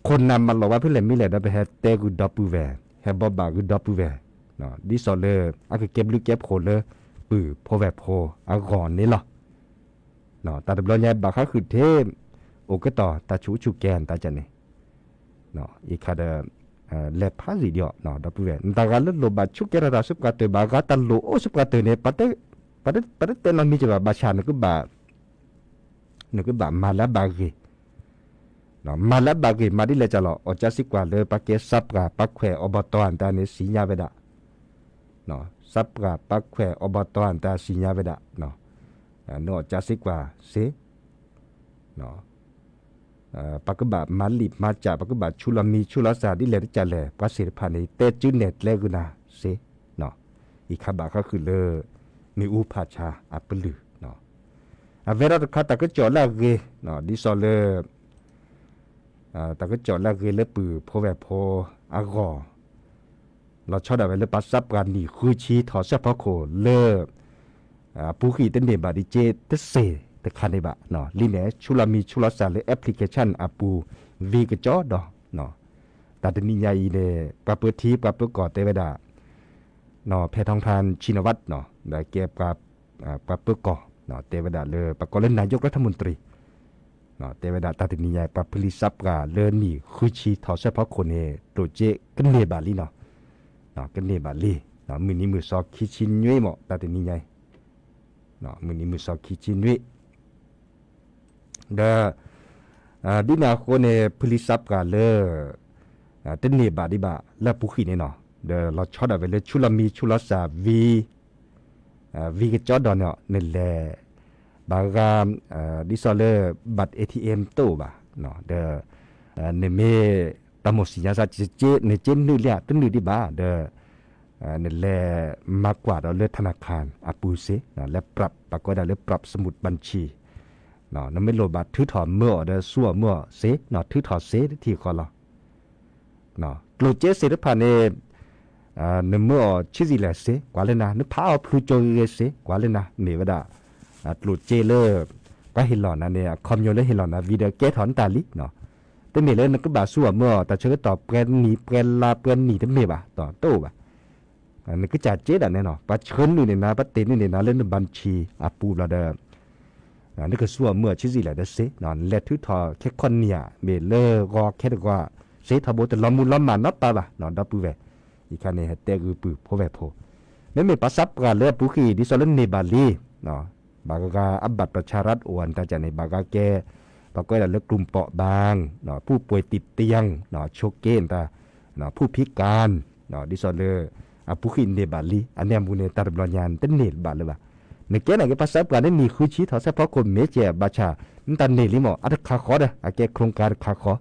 ခိၣ်နၢ်မၤလီၤဝဲဖဲလဲၣ်မံၤလဲၣ်ဒီး ပဟဲတဲဂုာ်ဒီပုၢ်ဝဲၢ်, ဟဲဘိးဘၣ်ဂုာ်ဒီပုၢ်ဝဲၢ်, ဒ်သိးလၢ အကကဲဘျုးကဲဖှိၣ်လၢ ပုၢ်ဖိဝဲၢ်ဖိအဂီၢ်န့ၣ်လီၤ. တၢ်တဘျီညါဘၣ်ဃးဃုာ်ထဲ အိၣ်ကတီၢ်တၢ်ဆူးဆူၣ်ကဲတၢ်ကန့ၣ်, အံၤခါဒီး လဲၤဖးစံးဒီး ဒီပုၢ်ဝဲၢ် နတၢ်ဂၤလၢလိၣ်ဘၣ်ဆူးကဲထီၣ်တၢ်ဆူးပှၤတၢၢ်ဘၣ် အဂၤတၢ်လိၣ်အိၣ်ဆူးပှၤတၢၢ်န့ၣ် ပတတဲနီတမံၤကဘၣ် ဘၣ်ဆၣ် နကဘၣ်မၤလၢအဘၣ်ဂ့ၤ, မၤလၢအဘၣ်ဂ့ၤ မၤဒ်လဲၣ်ကလီၤ အီၣ်ကၠါစံးကွၢ်လၢပှၤကဲစးပှၢ် ပှၤခွဲးအီၤဘီတီၤအတၢ်န့ၣ် စံးညါဝဲဒၣ်, စးပှၢ် ပှၤခွဲးအီၤဘီတီၤအတၢ် စံးညါဝဲဒၣ်, နအီၣ်ကၠါစံးကွၢ်စ့ ပကဘၣ်မၤလံာ်မၤစၢ် ပကဘၣ်ဆူးလီၤမံၤဆူးလီၤစၢ်ဒ်လဲၣ်တကးလဲၣ် ပှၤသ့ၣ်တဖၣ်န့ၣ် တဲစုနဲၣ်ကျဲဂုာ်နၤစ့, အံၤခါဘၣ်ဃးဃုာ်လၢ မ့ၣ်အူဖးဆါအပလုၢ်, အဝဲဒၣ်တခါတၢ်ကစီၣ်လၢအဂ့ၤ, ဒ်သိးလၢ တၢ်ကစီၣ်လၢအဂ့ၤလၢပုၢ်ဖိဝဲၢ်ဖိအဂီၢ် လီၤဆီဒၣ်ဝဲလၢပှၤစးပှၢ်နံၣ်ဃုဆံထီၣ်ဆၢဖီခိၣ်လၢ အပူၤဃံၢ်တန့ၢ်ဘၣ်ဒံးက့တစ့ၢ်တခါန့ၣ်ဘၣ်, လံန့ၣ် ဆူးလီၤမံၤဆူးလီၤစၢ်လၢ application အပူၤ ဝံၤကကၠီဒီး, တၢ်တနံၤညါအံၤန့ၣ် ပှၤပၢထံပှၤပၢကီၢ်တဲဝဲဒၣ် ဖဲထီထၣ်ဆံနဝး ကဲ ပှၤပၢကီၢ် တဲဝဲဒၣ်လၢ ပှၤကိးလၢ นายกรัฐมนตรี တဲဝဲဒၣ်တၢ်တနံၤညါ ပှၤဖုလံၤစးပှၢ်လၢနံၣ်ဃုဆံထီၣ်ဆၢဖီခိၣ်န့ၣ် ကျိၣ်စ့ကန့ၢ်ဘၣ်လံနီၤ, ကန့ၢ်ဘၣ်လံ, မုၢ်နံၤမုၢ်သီခံဆံနွံမး တၢ်တနံၤညါအံၤ, မုၢ်နံၤမုၢ်သီခံဆံနွံ ဒီး ဒ်န့ၣ်အဃိန့ၣ် ဖုလံၤစးပှၢ်လၢ တန့ၢ်ဘၣ်ဒံးဘၣ်လၢအပူၤဃံၢ်န့ၣ်နီၤ, ဒီးလီၤဆီဒၣ်ဝဲလၢဆူးလီၤမံၤဆူးလီၤစၢ်ဝံၤ ဝံၤကကၠီဒီးန့ၣ် နလဲၤ ဘၣ်ဂၤ ဒ်သိးလၢ บัตร เอทีเอ็ม တအိၣ်ဘၣ်, ဒီး နမ့ၢ်တၢ်မိၣ်စံၣ်ညါစ့ၢ် နက့နုာ်လံဧါ တနုာ်ဒံးဘၣ် ဒီး နလဲၤမၤကွၢ်ဒီးလၢ ธนาคาร အပူၤစ့ လဲၤ ปรับ ပှၤကိးဒၣ်လၢ ปรับสมุดบัญชี နမ့ၢ်လိၣ်ဘၣ်ထုးထီၣ်မၢအီၤဒီး ဆူအီၤမၢအီၤစ့ ထုးထီၣ်စ့တထံၣ်ဃီလီၤ. ကျိၣ်စ့သ့ၣ်တဖၣ်န့ၣ် နမၢအီၤဆံးစံးလဲၣ်စ့ ကွၢ်လၢနၤ နဖးအီၤဖျူးကၠိဂ့ၤဂ့ၤစ့ ကွၢ်လၢနၤ မ့ၢ်ဝဲဒၣ် ကျိၣ်စ့လၢ ပှၤဟ့ၣ်လီၤနၤန့ၣ် အခီပညီလၢဟ့ၣ်လီၤနၤ ဝံၤဒီးကဲထီၣ်နတၢ်လံ. တမ့ၢ်လၢနကဘၣ်ဆူအီၤမၢအီၤ တၢ်ဆၢကတီၢ်ပှဲၤနံၣ်ပှဲၤလါပှဲၤနံၣ်တမ့ၢ်ဘၣ် တအိၣ်ဘၣ်. နကစၢ်စ့ဒၣ်နဲနီၤ ပှၤဆှၢနုာ်န့ၢ်နၤ ပှၤတ့ၢ်နုာ်န့ၢ်နၤလၢန บัญชี အပူၤဘျီဒီး နကဆူအီၤမၢအီၤဆံးစံးလဲၣ်ဒီးစ့ နလဲၤထုးထီၣ်ခဲခီနံၣ်ဧါ မ့ၢ်လၢဂီၤခဲတဂီၤ စ့ထီဘိတလီၤမူလီၤမၢ်နီတပၤဘၣ် ဒီပုၢ်ဝဲၢ် အံၤခါန့ၣ် ဟဲတဲဂုာ်ပုၢ်ဖိဝဲၢ်ဖိ မ့မ့ၢ်ပှၤစးပှၢ်လၢအပူၤဃံၢ် ဒ်သိးလၢန့ၢ်ဘၣ်လံ ဘၣ်ဂၤအ บัตรประชารัฐ အိၣ်အတၢ်ကန့ၣ် ဘၣ်ဂၤကဲ ပှၤကိးဒၣ်လၢ กลุ่มเปราะบาง ผู้ป่วยติดเตียง ဆိက့တၢ် ผู้พิการ ဒ်သိးလၢ အပူၤဃံၢ်န့ၢ်ဘၣ်လံ အန့ၣ်အမူန့ၣ် တၢ်တဘျီညါတန့ၢ်ဘၣ်လၢၤဘၣ်. နကဲနာ်က့ ပှၤစးပှၢ်န့ၣ် နံၣ်ဃုဆံထီၣ်ဆၢဖီခိၣ်မ့ၢ်ကဲဘၣ်ဆၣ် နတၢ်န့ၢ်လံမး အတခးဃီဒီး အကဲ โครงการ တခးဃီ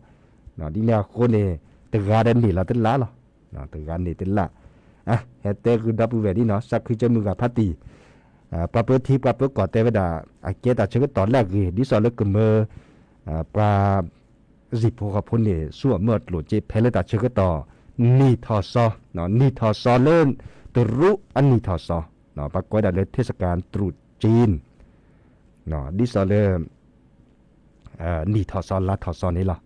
ဒ်န့ၣ်အဃိန့ၣ် တဂၤဒီးန့ၢ်လီၤတလၢ်လီၤ တဂၤန့ၢ်တလၢ် ဟဲတဲဂုာ်ဒီပုၢ်ဝဲၢ်ဒ်နီၤ စးခုကၠိမုၢ်ဂၤဖါတံၢ် ပှၤပၢထံပှၤပၢကီၢ်တဲဝဲဒၣ် အကဲတၢ်ဆၢကတီၢ်လၢအဂ့ၤ ဒ်သိးလၢကမၢ ပှၤ စံၣ်ဖိဃီဖိန့ၣ် ဆူအီၤမၢအီၤကျိၣ်စ့ဖဲလၢတၢ်ဆၢကတီၢ် နံၣ်ထီၣ်စီ နံၣ်ထီၣ်စီလၢ တရူးအနံၣ်ထီၣ်စီ ပှၤကိးဝဲဒၣ်လၢ เทศกาลตรุษจีน ဒ်သိးလၢ နံၣ်ထီၣ်စီလါထီၣ်စီန့ၣ်လီၤ.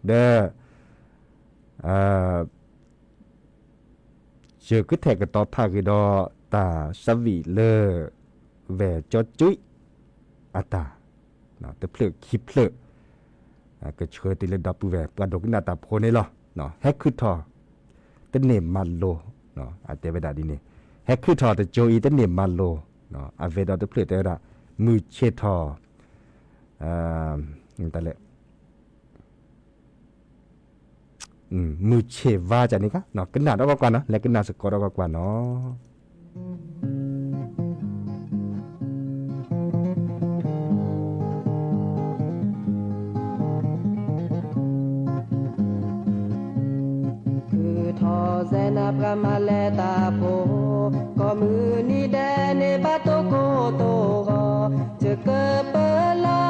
ဒီး ယကထဲးကတီၤဖးဂ့ၤဒီး တၢ်ဆၢဝံၣ်လၢ ဝဲၢ်ကၠီကၠွံ အတၢ် တဖျၢၣ်ခံဖျၢၣ် ကဆှၢတုၤလၢဒီပုၢ်ဝဲၢ် ပှၤဒိကနၣ်တၢ်ဖိန့ၣ်လီၤ. ဟဲခုၣ်ထီၣ် တန့ၢ်မၤလိာ် အတဲဝဲဒၣ်ဒ်န့ၣ် ဟဲခုၣ်ထီၣ်တကၠိအံၤတန့ၢ်မၤလိာ် အဝဲဒီးတဖျၢၣ်တဲဝဲဒၣ် မုၢ်ဆ့ၣ်ထီၣ် တၢ်လဲၣ် မုၢ်ဆ့ၣ်ဝါကန့ၣ် ကနၣ်ဒီးကွၢ်ကွၢ်နီၤ လဲၤကနၣ်စ့ၢ်ကီးဒီးကွၢ်ကွၢ်နီၤ. ထုးထီၣ်စဲနၤပှၤမၤလဲၤတၢ်ဖိ, ကိးမုၢ်နံၤဒဲးန့ၣ်ဘၣ်တိၢ်ကိၢ်တိၢ်ဂီၤ, စကပလီ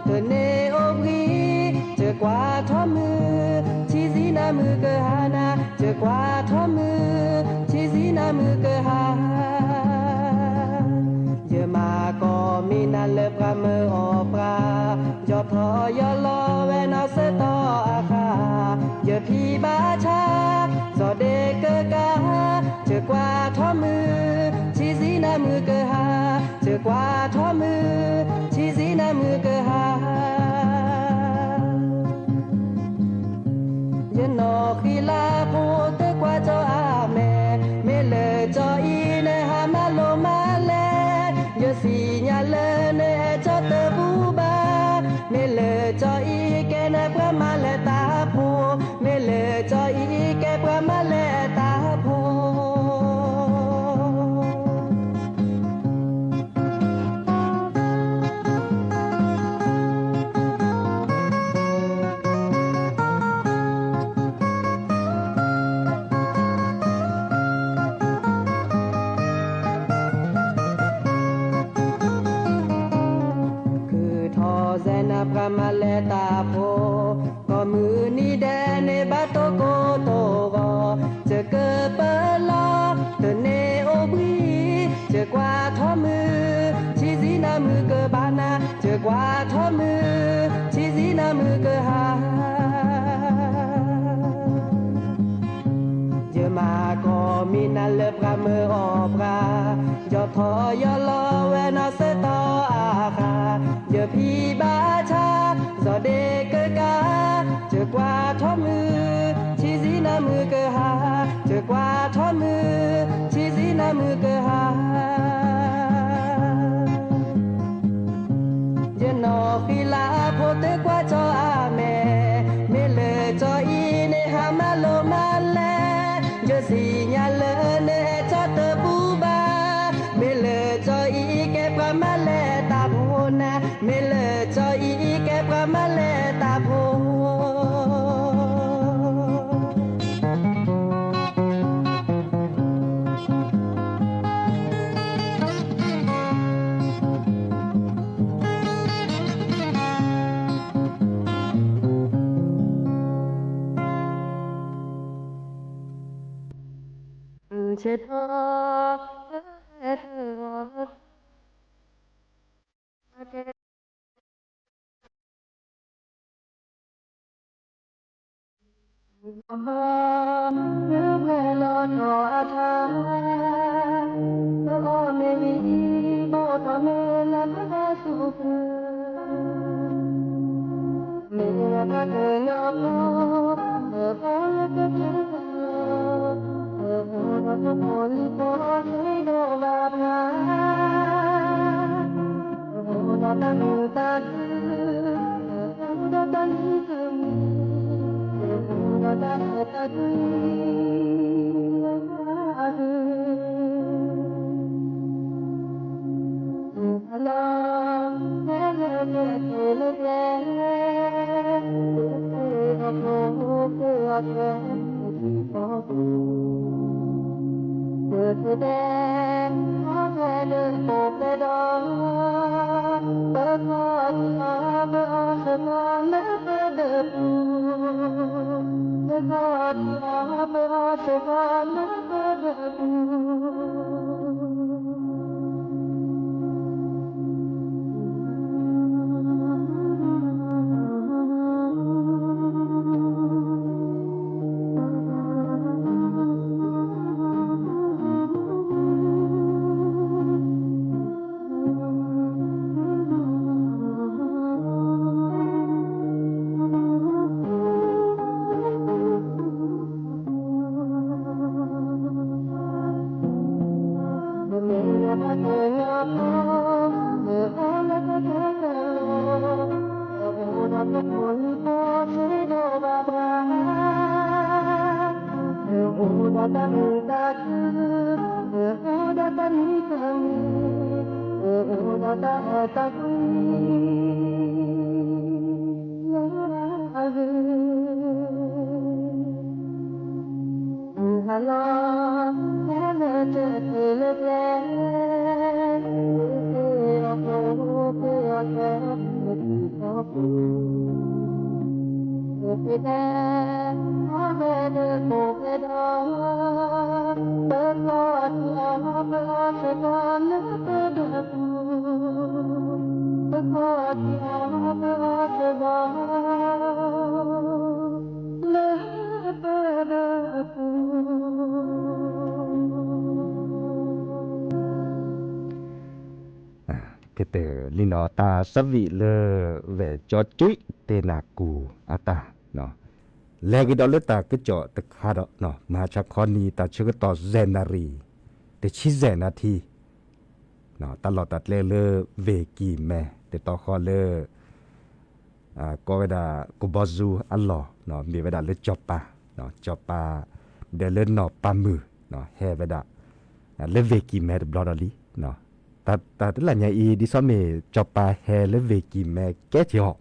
တန့ၢ်အိၣ်ဘှံး, စ ပှၤ, ယီၢ်ထီၣ်ယီၢ်လီၤဝဲနီၢ်ဆၢတီၢ်အဃၣ်, ယဖံးဘၣ်ဆါ, စီၤဒ့ကကါ, ယကွၢ်ထီၣ်မုၢ်, ဆံးစံနၢ်မုၢ်ကဟါ, ယကွၢ်ထီၣ်မုၢ်, ဆံးစံနၢ်မုၢ်ကဟါ. ယနီၢ်ဃံလၤဖိသ့ၣ်ကွၢ်ကၠီအမဲာ်, မ့ၢ်လၢကၠီအံၤနဟးမၤလိမၤလဲၣ်, ယစံးညါလၢနဟဲကၠီတဘူၣ်ဘၣ်, မ့ၢ်လၢကၠီအံၤကဲနပှၤမၤလဲၤတၢ်ဖိ, မ့ၢ်လၢကၠီအံၤကဲပှၤမၤလဲၤတၢ်ဖိ. ခုၣ်ထီၣ်စဲနၤပှၤမၤလဲၤတၢ်ဖိ, ကိးမုၢ်နံၤဒဲးန့ၣ်ဘၣ်တိၢ်ကိၢ်တိၢ်ဂီၤ, ယကပၢလီၤ, တန့ၢ်အိၣ်ဘှံး, ယကွၢ်ထီၣ်မုၢ်, ဆံးစံနၢ်မုၢ်ကဘၣ်နၤ, ယကွၢ်ထီၣ်မုၢ်, ဆံးစံနၢ်မုၢ်ကဟါ. ယမၤကိးမံၤနၤလၢပှၤမၢအီၣ်ပှၤ, ယီၢ်ထီၣ်ယီၢ်လီၤဝဲနီၢ်ဆၢတီၢ်အဃၣ်, ယဖံးဘၣ်ဆါ, စီၤဒ့ကကါ, ယကွၢ်ထီၣ်မုၢ်, ဆံးစံနၢ်မုၢ်ကဟါ, ယကွၢ်ထီၣ်မုၢ်, ဆံးစံနၢ်မုၢ်ကဟါ. ယနီၢ်ဃံလၤဖိသ့ၣ်ကွၢ်ကၠီအမဲာ်, မ့ၢ်လၢကၠီအံၤနဟးမၤလိမၤလဲၣ်, ယစံးညါလၢနဟဲကၠီတဘူၣ်ဘၣ်, မ့ၢ်လၢကၠီအံၤကဲပှၤမၤလဲၤတၢ်ဖိနၤ, မ့ၢ်လၢကၠီအံၤကဲပှၤမၤလဲၤတၢ်ဖိ. ဆဲထီၣ် ဝဲလီၤဒီးအထါ, ပအီၣ်မ့ၢ်ဝံၤ ဘီၣ်ထီၣ်မ့ၢ်လၢပဘၣ်သူၣ်ခု, မ့ၢ်တၢ်ကညီဖိ မ့ၢ်အီၤလၢကစၢ် အိၣ်ဒီးတၢ်မုာ်တၢ်ခု, အိၣ်ဒီးတၢ်နံၤတၢ်သံ, အိၣ်ဒီးတၢ်အဲၣ်တၢ်ကွံ, အဂ့ၢ် လီၤ ဖဲလဲၣ်တက့ၢ်လၢကျဲ လၢသ့ၣ်အဖိက့အီၤကဲ ပကတဲ အဝဲလၢပှဲၤဒီး ပခီၣ်ထံးအီၤ ပအီၣ်စ့ၢ်ကီးလၢပဒၢးပူၤ, ပခီၣ်ထံးအီၤ ပအီၣ်စ့ၢ်ကီးလၢပဒၢးပူၤ. အိၣ်ဒီးတၢ်မုာ်တၢ်ခု, အိၣ်ဒီးတၢ်နံၤတၢ်သံ, အိၣ်ဒီးတၢ်အဲၣ်တၢ်ကွံ လၢအဂ့ၢ် ဟးလီၤ ဖဲလဲၣ်တက့ၢ်လၢကျဲ လၢသ့ၣ်အဖိက့အီၤကဲ လၢသ့ၣ်အဖိ ပကတဲ အဝဲလၢပှဲၤဒီး ပခီၣ်ထံးအီၤ ပအီၣ်စ့ၢ်ကီးလၢပဒၢးပူၤ လၢပဒၢပူၤ ကတၢၢ်လံနီၤ တၢ်သးဝံၣ်လၢ ဝဲၢ်ကၠီကၠွံတ့ၢ်နၢ်ကူၣ်အတၢ်, လဲၤကဒီးလၢတၢ်ကစီၣ်တခါဒီး မဟါဆါခီနံၤ တၢ်ဆၢကတီၢ် ယဲၢ်နၣ်ရံၣ် တဆံယဲၢ်နၣ်ထံ တၢ်လီၢ်တၢ်ကျဲလၢဝ့ၢ်ကံၢ်မဲ တတီဃီလၢ ကိးဝဲဒၣ် ကဘီယူၤအလီၢ် မ့ၢ်ဝဲဒၣ်လၢကၠီၤပၤ, ကၠီၤပၤ ဒီးလၢနီၢ်ပၤမုၢ် ဟဲဝဲဒၣ် လၢဝ့ၢ်ကံၢ်မဲတဘျီဒီးလံ. တၢ်တလၢညါအံၤ ဒ်သိးမ့ၢ်ကၠီၤပၤဟဲလၢဝ့ၢ်ကံၢ်မဲကဲထီၣ်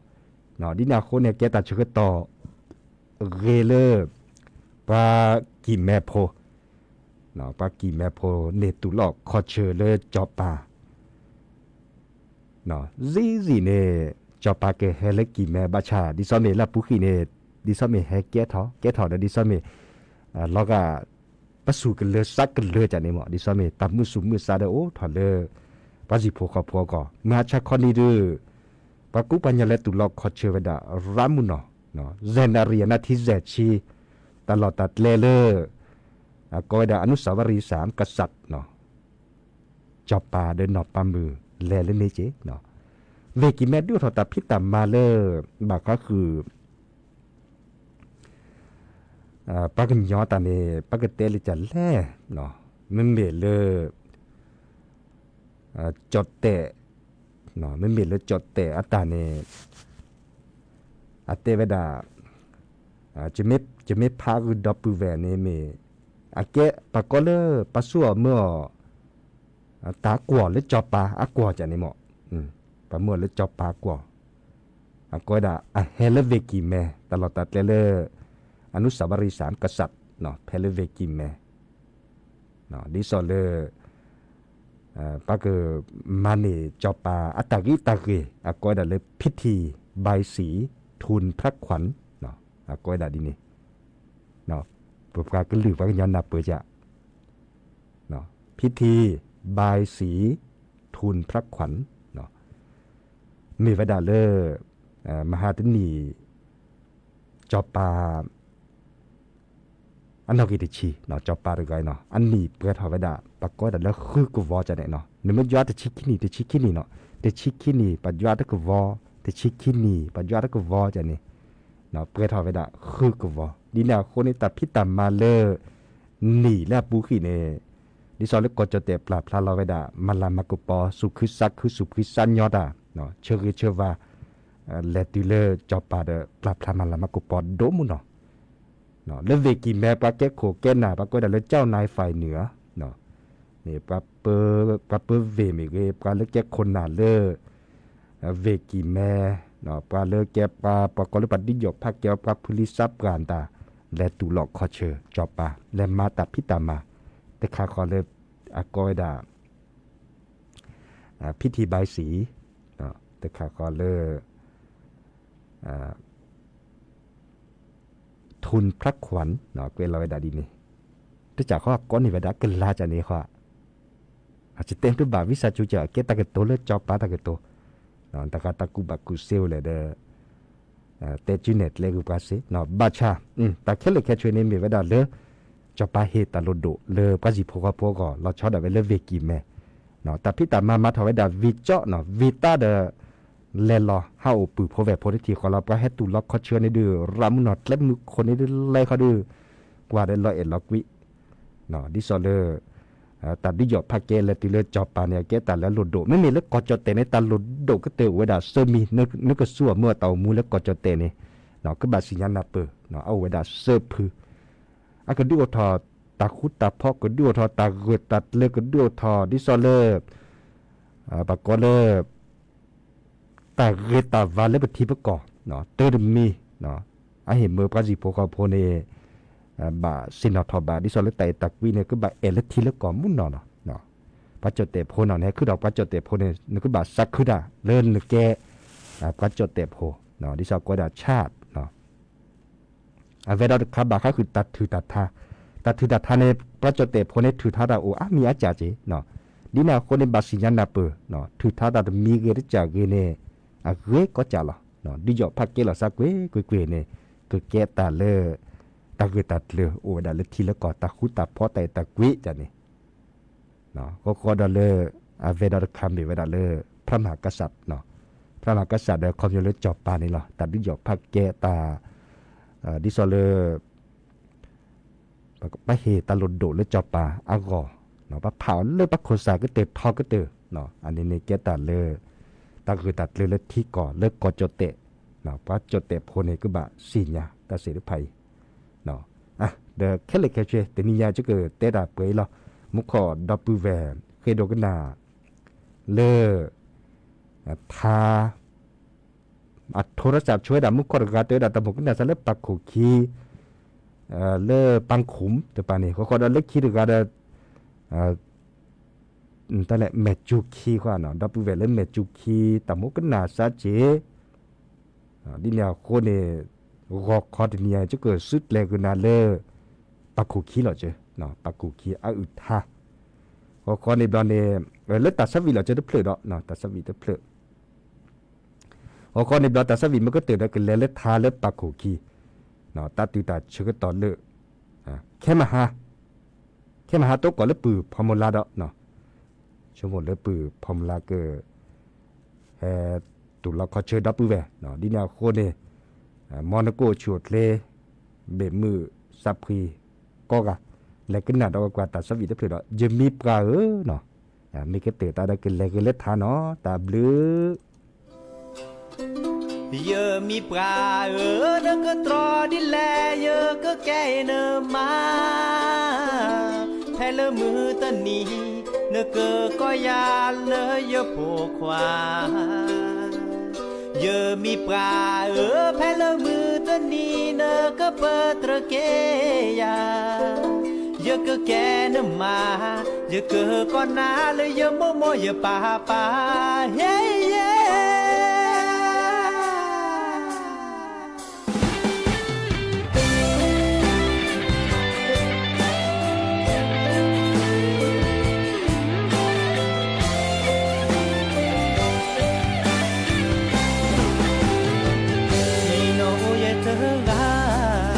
အီၤ, ဒ်န့ၣ်အဃိန့ၣ် ကဲတၢ်ဆၢကတီၢ် ဂ့ၤလၢ ပှၤကံၢ်မဲဖိ, ပှၤကံၢ်မဲဖိန့ၣ် တူၢ်လိာ်ခီၣ်ဆၢလၢကၠီၤပၤ ယံာ်ယံာ်န့ၣ် ကၠီၤပၤကဟဲလၢကံၢ်မဲဘၣ်ဆၣ် ဒ်သိးမ့ၢ်လၢအပူၤကွံာ်န့ၣ် ဒ်သိးမ့ၢ်ဟဲကဲထီၣ် ကဲထီၣ်ဒီးဒ်သိးမ့ၢ် လီၤဂာ် ပစူၢ်ကလၢၤစးကလၢၤကန့ၣ်မ့ၢ် ဒ်သိးမ့ၢ်တၢ်မုၢ်ဆူၣ်မုၢ်ဆါဒီးအိၣ်ထီၣ်လၢ ပှၤဟံၣ်ဖိဃီဖိအဂီၢ် မဟါဆါခီနံၤဒီး ပှၤကူပှၤကညီလဲၤတူၢ်လိာ်ခီၣ်ဆၢဝဲဒၣ် ရးမုၢ်နီၢ်, ယဲၢ်နၣ်ရံၣ်အနၢ်ထံယဲၢ်ဆံ တၢ်လီၢ်တၢ်ကျဲလၢ ကိးဝဲဒၣ် အနုစၢ်ဝရံစၢ်ကစၢ် ကၠီၤပၤဒီးနီၢ်ပၤမုၢ်လဲၤလၢန့ၣ်က့ၤ, ဝ့ၢ်ကံၢ်မဲဒုးအိၣ်ထီၣ်တၢ်ဖံးတၢ်မၤလၢ ဘၣ်ဃးဃုာ် ပှၤကညီတၢ်န့ၣ် ပကတဲလၢကလဲၣ်, မ့မ့ၢ်လၢ ကၠီၣ်တဲၣ်, မ့မ့ၢ်လၢကၠီၣ်တဲၣ်အတၢ်န့ၣ် အတဲဝဲဒၣ် ယမ့ၢ်ဖးဂုာ်ဒီပုၢ်ဝဲၢ်န့ၣ်မ့ၢ် အကဲပှၤကိးလၢပှၤဆူၣ်အီၤမၢအီၤ တၢ်ကွီၢ်လၢကၠီၤပၤအကွီၢ်ကန့ၣ်မ့ၢ် ပှၤမၢအီၤလၢကၠီၤပၤအကွီၢ်, အကိးဝဲဒၣ်အဟဲလၢဝ့ၢ်ကံၢ်မဲ တၢ်လီၢ်တၢ်ကျဲလၢ အနုစၢ်ဝရံစၢ်ကစၢ် ဖဲလၢဝ့ၢ်ကံၢ်မဲ ဒ်သိးလၢ ပကမၤန့ၢ်ကၠီၤပၤအတၢ်ဂံၢ်တၢ်ဂ့ၤ အကိးဝဲဒၣ်လၢ ဖံထံၣ်ဘၢၣ်စံၣ် ထူၣ်ဖြးခွၣ် အကိးဝဲဒၣ်ဒ်န့ၣ်, ပပှၤကလုာ်ပှၤကညီနၢ်ပၢၢ်ယၤ ဖံထံၣ်ဘၢၣ်စံၣ် ထူၣ်ဖြးခွၣ် မ့ၢ်ဝဲဒၣ်လၢ မဟါတနံၣ် ကၠီၤပၤ အနီၣ်ဂံၢ်တဆံ ကၠီၤပၤတဂၤအံၤနီၤ အနံၣ်ပှဲၤထီၣ်ဝဲဒၣ် ပှၤကိးဒၣ်လၢဃုကဝီၤကန့ၣ်နီၤ နမ့ၢ်ယွၤတဆံခံနံၣ် တဆံခံနံၣ်နီၤ တဆံခံနံၣ် ပယွၤတကဝီၤ တဆံခံနံၣ် ပယွၤတကဝီၤကန့ၣ် ပှဲၤထီၣ်ဝဲဒၣ်ဃုကဝီၤ ဒ်န့ၣ်အဃိန့ၣ် တၢ်ဖံးတၢ်မၤလၢ နံၣ်လၢအပူၤကွံာ်န့ၣ် ဒ်သိးလၢကီၢ်ကၠီၣ်တဲၣ်ပျၢ်ဖျါလီၤဝဲဒၣ် မၤလၤမၤကပီၤ စူၢ်ခုစးခု စူၢ်ဖှံစးညီတၢ် ဆၢဂ့ၤဆၢဝါ လဲၤတုၤလၢကၠီၤပၤဒီး ပျၢ်ဖျါမၤလၤမၤကပီၤဒိၣ်မးနီၤ လၢဝ့ၢ်ကံၢ်မဲ ပှၤကဲခိၣ်ကဲနၢ် ပှၤကိးဒၣ်လၢ ကၠီၣ်နၢ်ဖးနုာ်ဧါ န့ၣ် ပှၤပၢဝ့ၢ်မ့ၢ်ဂ့ၤ ပှၤလၢကဲခိၣ်နၢ်လၢ ဝ့ၢ်ကံၢ်မဲ ပှၤလၢကဲပှၤ ပှၤကိးလၢပှၤဒုးယီၣ်ဖးကဲ ပှၤဖုလံၤစးပှၢ်တၢ် လဲၤတူၢ်လိာ်ခီၣ်ဆၢကၠီၤပၤ လဲၤမၤတၢ်ဖံးတၢ်မၤ တခါဃီလၢ အကိးဝဲဒၣ် ဖံထံၣ်ဘၢၣ်စံၣ် တခါဃီလၢ ထူၣ်ဖြးခွၣ် ကွဲးလီၤဝဲဒၣ်ဒ်န့ၣ် တစၢ်ဃီကိးန့ၢ်ဝဲဒၣ် ကလါကန့ၣ်ဃီ အတဲတဘၣ် ဝံသးစူၤ ကဲတၢ်ကတိၤလၢကၠီၤပၤတၢ်ကတိၤ တဂၤတၢ်ကူၣ်ဘၣ်ကူၣ်သ့ဝဲလဲၣ်ဒီး တဲစုနဲၣ်ကျဲဂုာ်ပှၤစ့ၢ် ဘၣ်ဆၣ် တၢ်ခဲလၢာ်ခဲဆ့န့ၣ်မ့ၢ်ဝဲဒၣ်လၢ ကၠီၤပၤဟ့ၣ်တၢ်လိၣ်ဒိၣ်လၢပှၤဟံၣ်ဖိဃီဖိအဂီၢ် လီၤဆီဒၣ်ဝဲလၢဝ့ၢ်ကံၢ်မဲ တၢ်ဖံးတၢ်မၤမၤထီၣ်ဝဲဒၣ် ဝံၤကၠီၣ် ဝံၤတၢ်ဒီး လဲၤလီၤဟးအိၣ်ပုၢ်ဖိဝဲၢ်ဖိတထံၣ်ဃီလီၤ ပှၤဟဲတူၢ်လိာ်ခီၣ်ဆၢန့ၣ်ဒုး ရးမုၢ်နီၢ်ကျဲမုၢ်ခိၣ်န့ၣ်ဒုး လဲၤဃီဒုး ကွၢ်ဒီးလီၤအဲၣ်လီၤကွံ ဒ်သိးလၢ တၢ်ဒုးယီၣ်ဖးကဲလဲၤတုၤလၢကၠီၤပၤန့ၣ် အကဲတၢ်လၢအလိၣ်ဒိၣ် မ့မ့ၢ်လၢကီၢ်ကၠီၣ်တဲၣ်န့ၣ် တၢ်လိၣ်ဒိၣ်ကတၢၢ်အိၣ်ဝဲဒၣ် ဆၢမံၤ နကစူၢ်အီၤမၢအီၤတၢ်အိၣ်မူလၢကီၢ်ကၠီၣ်တဲၣ်န့ၣ် ကဘၣ်စံၣ်ညါနၢ်ပၢၢ် အအိၣ်ဝဲဒၣ်ဆၢဖု အကဒုးအိၣ်ထီၣ်တၢ်ဃူတၢ်ဖိး ကဒုးအိၣ်ထီၣ်တၢ်ဂၢၢ်တၢ်ကျၢၤ ကဒုးအိၣ်ထီၣ်ဒ်သိးလၢ ပှၤကိးလၢ တၢ်ဂ့ၤတၢ်ဝါလၢပထံပကီၢ် တၢ်တမံၤ အဟ့ၣ်မၢပှၤဟံၣ်ဖိဃီဖိန့ၣ် ဘၣ်ဆ့ၣ်နီၤထီၣ်ဘး ဒ်သိးလၢတၢ်အဲၣ်တၢ်ကွံန့ၣ် ကဘၣ်အဲၣ်လၢထံလၢကီၢ်မုၢ်နီၢ်နီၢ် ပှၤကၠီၣ်တဲၣ်ဖိနီၢ် နဟဲခုထီၣ်ပှၤကၠီၣ်တဲၣ်ဖိန့ၣ် နကဘၣ်သးခုတၢ်လၢနကဲ ပှၤကၠီၣ်တဲၣ်ဖိ ဒ်သိးကိးဝဲဒၣ် charge အဝဲဒီးတခါဘၣ်ဃးဃုာ်တၢ်ထုးတၢ်ထါ, တၢ်ထုးတၢ်ထါန့ၣ် ပှၤကၠီၣ်တဲၣ်ဖိန့ၣ် ထုးထါတၢ်အိၣ်အါမံၤအါစှၤက့ၤ, ဒ်န့ၣ်အဃိန့ၣ် ဘၣ်စံၣ်ညါနၢ်ပၢၢ်, ထုးထါတၢ်တမံၤဂ့ၤတစှၤဂ့ၤန့ၣ် အဂ့ၤကီးကးလီၤ. ဒုးယီၣ်ဖးကဲလီၤစါကွ့ၢ်ကွ့ၢ်ကွ့ၢ်န့ၣ် ကကဲတၢ်လၢ တၢ်ဂ့ၢ်တၢ်ကျၢၤအိၣ်ဝဲဒၣ်လၢထံလၢကီၢ် တၢ်ဃူတၢ်ဖိးတၢ်အဲၣ်တၢ်ကွံတၢ်န့ၣ် ဃီဃီဒီးလၢ အဝဲဒီးတခါမ့ၢ်ဝဲဒၣ်လၢ พระมหากษัตริย์ พระมหากษัตริย์ ဒီးခီဖျိလၢစီၤပၤန့ၣ်လီၤ. တၢ်ဒုးယီၣ်ဖးကဲတၢ် ဒ်သိးလၢ ပဟ့ၣ်တၢ်လိၣ်ဒိၣ်လၢစီၤပၤအဂီၢ်, ပဖးအီၤလၢပှၤခိၣ်စၢ်ကတၢၢ်ထီကတၢၢ်, အန့ၣ်န့ၣ်ကဲတၢ်လၢ တၢ်ဂ့ၢ်တၢ်ကျၢၤလၢထံကီၢ်လၢကီၢ်ကၠီၣ်တဲၣ်, ပှၤကၠီၣ်တဲၣ်ဖိန့ၣ်ကဘၣ်သ့ၣ်ညါတၢ်စံးတဖၣ်အံၤ, ဒီးခဲလၢာ်ခဲဆ့ တနံၤညါယကတဲတၢ်ပှဲၤအံၤလီၤ. မူခိၣ်ဒီပုၢ်ဝဲၢ် ဃ့ဒိကနၣ် လၢ ထါ အထိရစၢ်ဆိဝဲဒၣ်မူခိၣ်တဂၤ တဲဝဲဒၣ်တၢ်မိၣ်ကနၣ်စၢ်လၢပာ်ခိၣ်ခံ လၢပၢ်ခိၣ်တပၤန့ၣ် ဃီဃီဒီးလၢခံတဂၤဒီး တၢ်လဲၣ် မဲာ်စူၤခံဃီနီၤ ဒီပုၢ်ဝဲၢ်လၢမဲာ်စူၤခံ တၢ်မိၣ်ကနၣ်စၢ်က့ ဒ်န့ၣ်အဃိန့ၣ် ဂီၤခီတနံၤအံၤ ယကစုကျဲၤကနၤလၢ ပာ်ခိၣ်ခံလီၤက့ ပာ်ခိၣ်ခံအအုၣ်ထါ ဂီၤခီန့ၣ်ဘျီန့ၣ် လၢတၢ်ဆၢဝံၣ်လီၤက့တဖျၢၣ်ဒီး တၢ်ဆၢဝံၣ်တဖျၢၣ် ဂီၤခီန့ၣ်ဘျီတၢ်ဆၢဝံၣ်မ့ၢ်ကတၢၢ်ဒီးကလဲၤလၢထါလၢပာ်ခိၣ်ခံ တၢ်တုၤတၢ်ဆၢကတီၢ်လၢ ခဲမဟါ ခဲမဟါတိၢ်ကီၢ်လၢပုၢ်ဖီမူလါဒီး ဆိကမိၣ်လၢပုၢ်ဖီမူလါက ဟဲတူၢ်လီၤခီဆၢဒီပုၢ်ဝဲၢ် ဒ်န့ၣ်အဃိန့ၣ် မ်နကအိၣ်ဆူၣ်အိၣ်ချ့ ဘ့ၣ်မုၢ်စးဖှံကိးဂၤ လဲၤကနၣ်ဒီးကွၢ်တၢ်ဆၢဝံၣ်တဖျၢၣ်ဒီး ယမံၤပှၢ်ဧၢနီၤ မ့ၢ်ကတၢၢ်တၢ်ဒီးကလဲၤက့ၤလၢထါနီၤ တၢ်ဘျုး ယမံၤပှၢ်ဧၢ နကတြီဒ်လဲၣ် ယကကဲနမါ ဖဲလၢမုၢ်တနံၤ နကကိးယၤလၢယဖိခွါ ယမံၤပှၢ်ဧၢ ဖဲလၢမုၢ်တနံၤ နကပတြၢၤက့ၤယၤ ယကကဲနမါ ယကကိးနၤလၢယမိၢ်မိၢ်ယပၢ်ပၢ် ဟ့ယဲ နီၢ်အိၣ်ယဲတဂၤ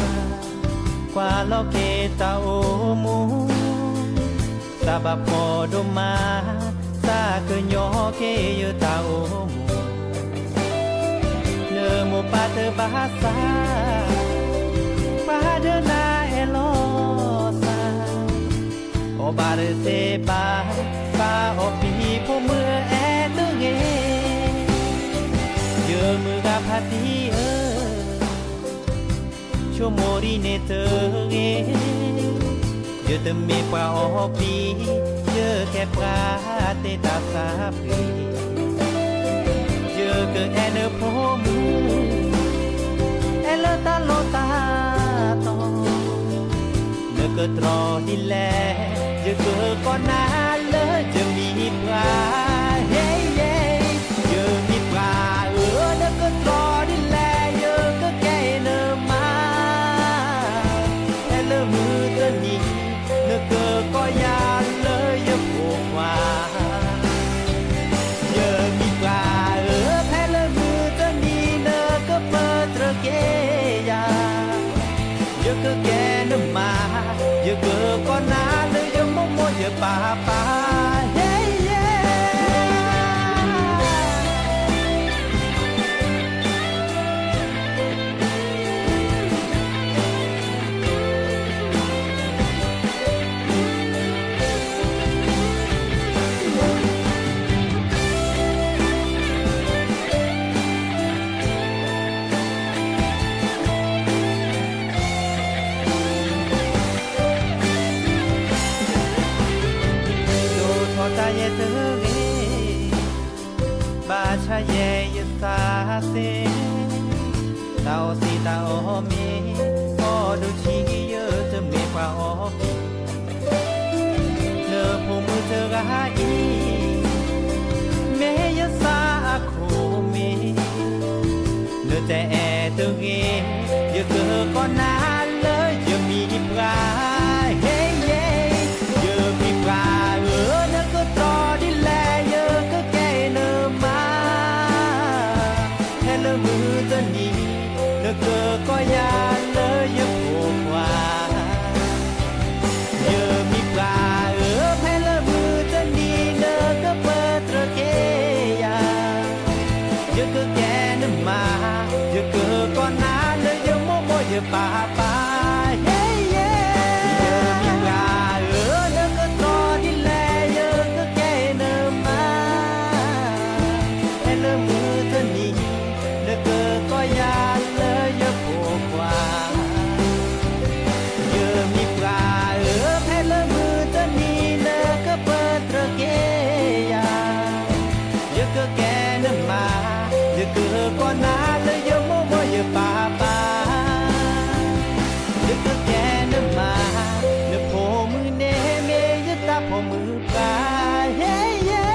ကွၢ်လီၤက့ၤတၢ်အိၣ်မူ သးဘၣ်ဖှီၣ်ဒိၣ်မး သးကညီၤက့ၤယတၢ်အိၣ်မူ နမိၢ်ပၢ်တဘၣ်သး ပှၤဒၢနၤအဲၣ်လီၤသး အီၣ်ဘၣ်တသ့ဘၣ် ဘၣ်အီၣ်ပံၤဖိမုၣ်အဲၣ်တဂ့ၤ ယမုၢ်ဂၤဖါတံၢ်ဧၢ ဆိကမိၣ်ဒ်န့ၣ်တဂ့ၤ ယတမ့ၢ်ပှၤအီၣ်ပံၤ ယကဲပှၤတ့တၢ်သးပှ့ၤ ယကအဲၣ်နဖိမုၣ် အဲၣ်လၢတၢ်လီၢ်တၢ်တီ နကတြီဒ်လဲၣ် ယကကိးနၤလၢယမံၤပှၢ် ဟ့ယဲ ယမံၤပှၢ်ဧၢ နကတြီဒ်လဲၣ် ယကကဲနမါ ဖဲလၢမုၢ်တနံၤ နကကိးယၤလၢယဖိခွါ ယမံၤပှၢ်ဧၢ ဖဲလၢမုၢ်တနံၤ နကပတြၢၤက့ၤယၤ ယကကဲနမါ ယကကိးနၤလၢယမိၢ်မိၢ်ယပၢ်ပၢ် ဟ့ယဲ ဒိၣ်ထီၣ်တၢ်ယဲတဂ့ၤ ဘၣ်ဆၣ်ယဲယသးသ့ တၢ်အီၣ်စံးတၢ်အီၣ်မ့ၤ အီၣ်ဒိၣ်ထံ ယတမ့ၢ်ပှၤအီၣ်ပံၤ နဖိမုၣ်တဂၤအံၤ မ့ၢ်ယသးအခိၣ်မ့ၢ် နတအဲၣ်တဂ့ၤ ယကကိးနၤလၢယမံၤပှၢ် ဟ့ယဲ ယမံၤပှၢ်ဧၢ နကတြီဒ်လဲၣ် ယကကဲနမါ ဖဲလၢမုၢ်တနံၤ နကကိးယၤလၢယဖိခွါ, ယမံၤပှၢ်ဧၢ, ဖဲလၢမုၢ်တနံၤ နကပၢတြၢၤက့ၤယၤ, ယကကဲနမါ, ယကကိးနၤလၢယမိၢ်မိၢ်ယပၢ်ပၢ်, ယမံၤပှၢ်ဧၢ, နကကိးဒ်လဲၣ် ယကကဲနမါ. ဖဲလၢမုၢ်တနံၤ နကကိးယၤလၢယဖိခွါ, ယမံၤပှၢ်ဧၢ, ဖဲလၢမုၢ်တနံၤ နကပၢတြၢၤက့ၤယၤ, ယကကဲနမါ, ယကကိးနၤလၢယမိၢ်မိၢ်ယပၢ်ပၢ်, ယကကဲနမါ, နဖိမုၣ်န့ၣ်မ့ၢ်ယတၢ်ဖိမုၣ်ပၢ်, ယဲ ယဲ.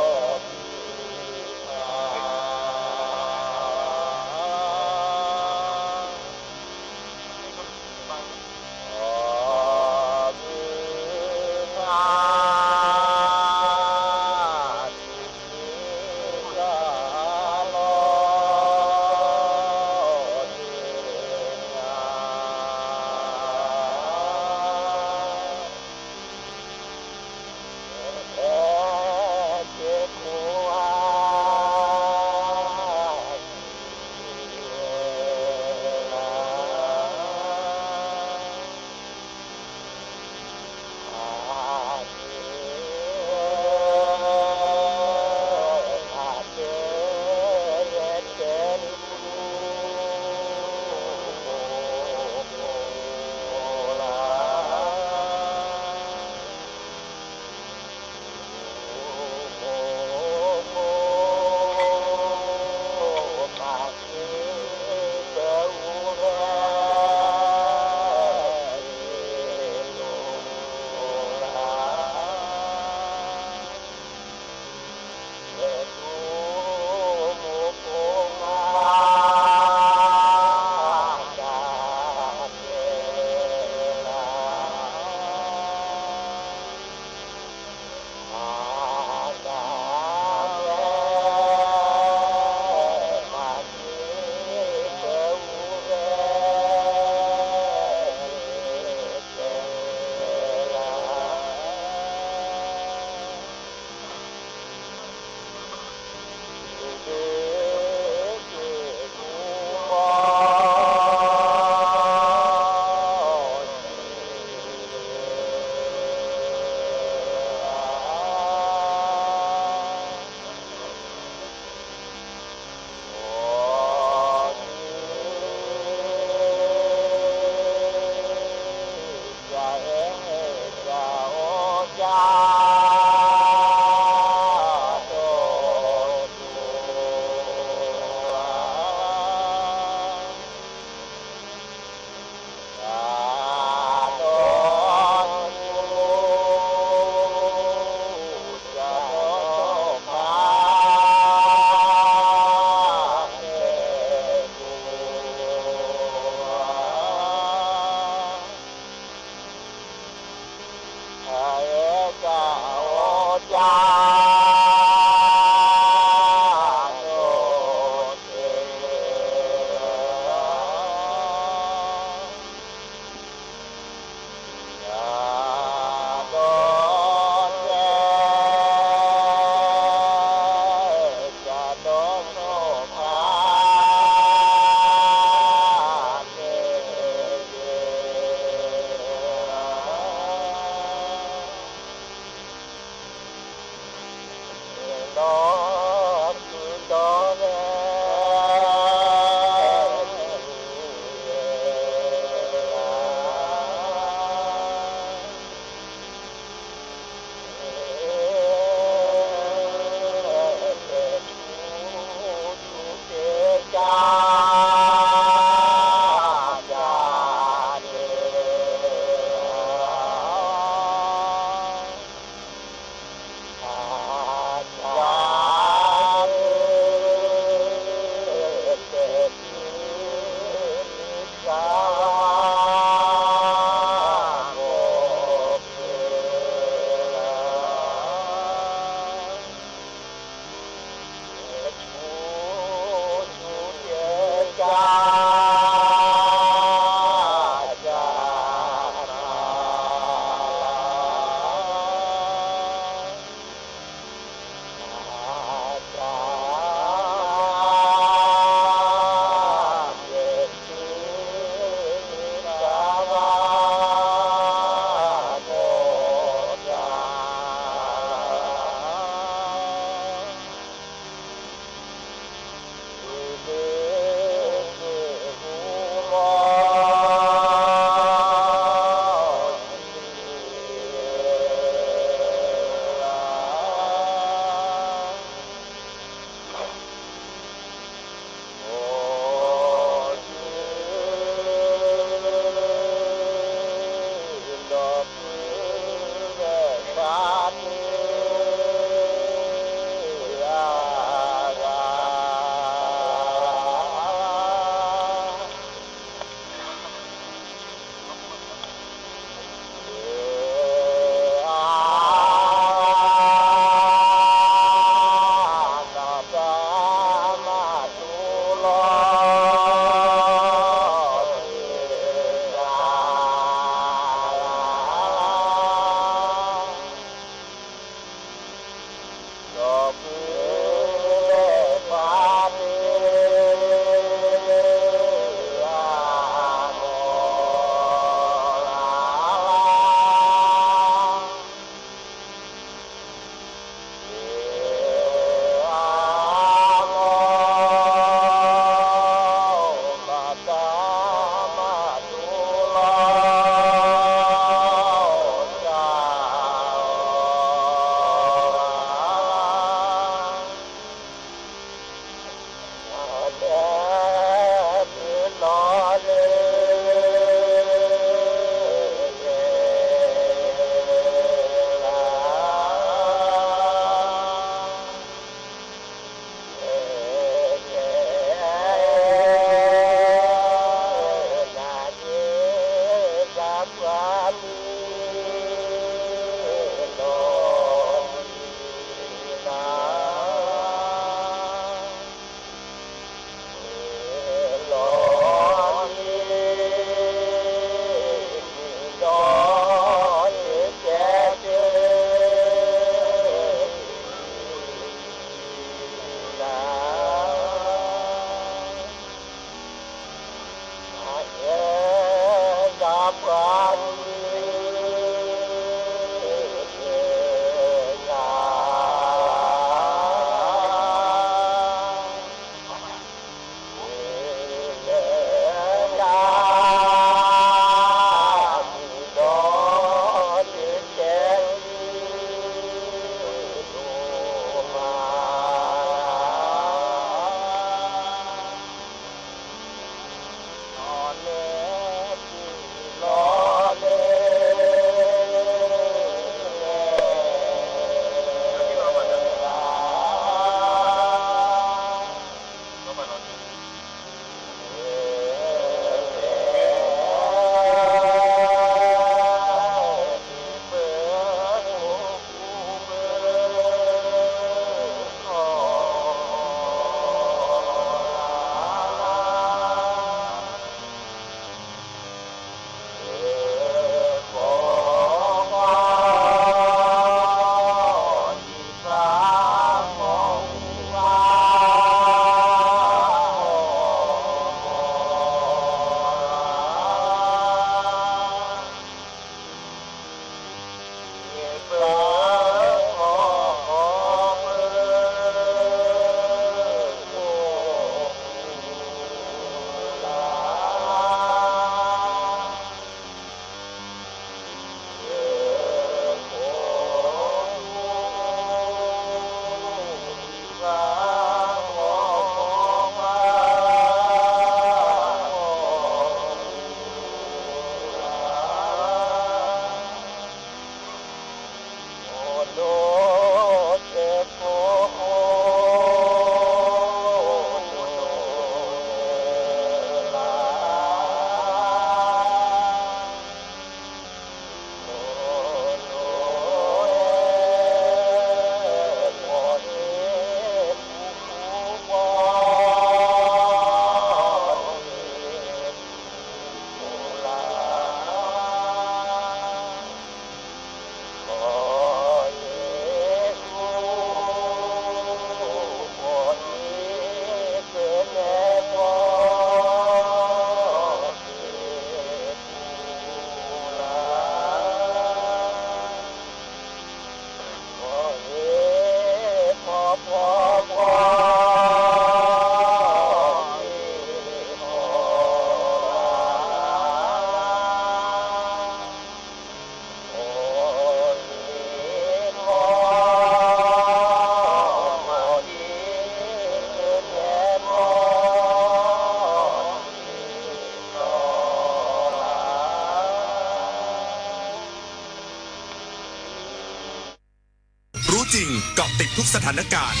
จริง เกาะติดทุกสถานการณ์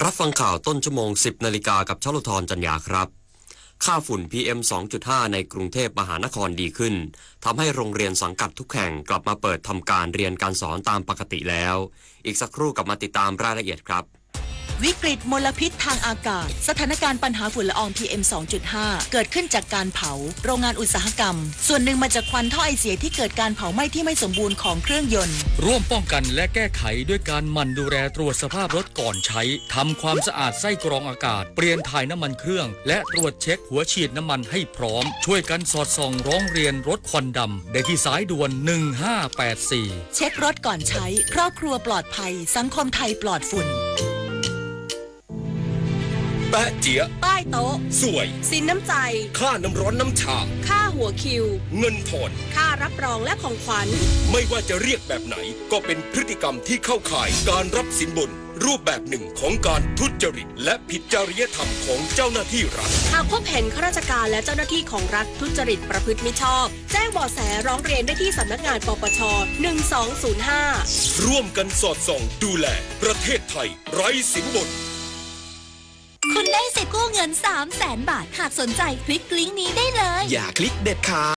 รับฟังข่าวต้นชั่วโมง สิบนาฬิกา กับชลทร จันยาครับ ค่าฝุ่น พีเอ็ม สองจุดห้า ในกรุงเทพมหานครดีขึ้น ทำให้โรงเรียนสังกัดทุกแห่งกลับมาเปิดทำการเรียนการสอนตามปกติแล้ว อีกสักครู่กลับมาติดตามรายละเอียดครับ วิกฤตมลพิษทางอากาศ สถานการณ์ปัญหาฝุ่นละออง พีเอ็ม สองจุดห้า เกิดขึ้นจากการเผา โรงงานอุตสาหกรรม ส่วนหนึ่งมาจากควันท่อไอเสียที่เกิดการเผาไหม้ที่ไม่สมบูรณ์ของเครื่องยนต์ ร่วมป้องกันและแก้ไขด้วยการหมั่นดูแลตรวจสภาพรถก่อนใช้ ทำความสะอาดไส้กรองอากาศ เปลี่ยนถ่ายน้ำมันเครื่อง และตรวจเช็คหัวฉีดน้ำมันให้พร้อม ช่วยกันสอดส่องร้องเรียนรถควันดำ ได้ที่สายด่วน หนึ่งห้าแปดสี่ เช็ครถก่อนใช้ ครอบครัวปลอดภัย สังคมไทยปลอดฝุ่น แปะเจี๊ยะ ป้ายโต๊ะ สวย สินน้ำใจ ค่าน้ำร้อนน้ำชา ค่าหัวคิว เงินทอน ค่ารับรองและของขวัญ ไม่ว่าจะเรียกแบบไหน ก็เป็นพฤติกรรมที่เข้าข่ายการรับสินบน รูปแบบหนึ่งของการทุจริต และผิดจริยธรรมของเจ้าหน้าที่รัฐ หากพบเห็นข้าราชการและเจ้าหน้าที่ของรัฐทุจริตประพฤติมิชอบ แจ้งเบาะแสร้องเรียนได้ที่สำนักงาน ปปช หนึ่งสองศูนย์ห้า ร่วมกันสอดส่องดูแลประเทศไทยไร้สินบน คุณได้สิทธิ์กู้เงิน สามแสนบาท หากสนใจคลิกลิงก์นี้ได้เลย อย่าคลิกเด็ดขาด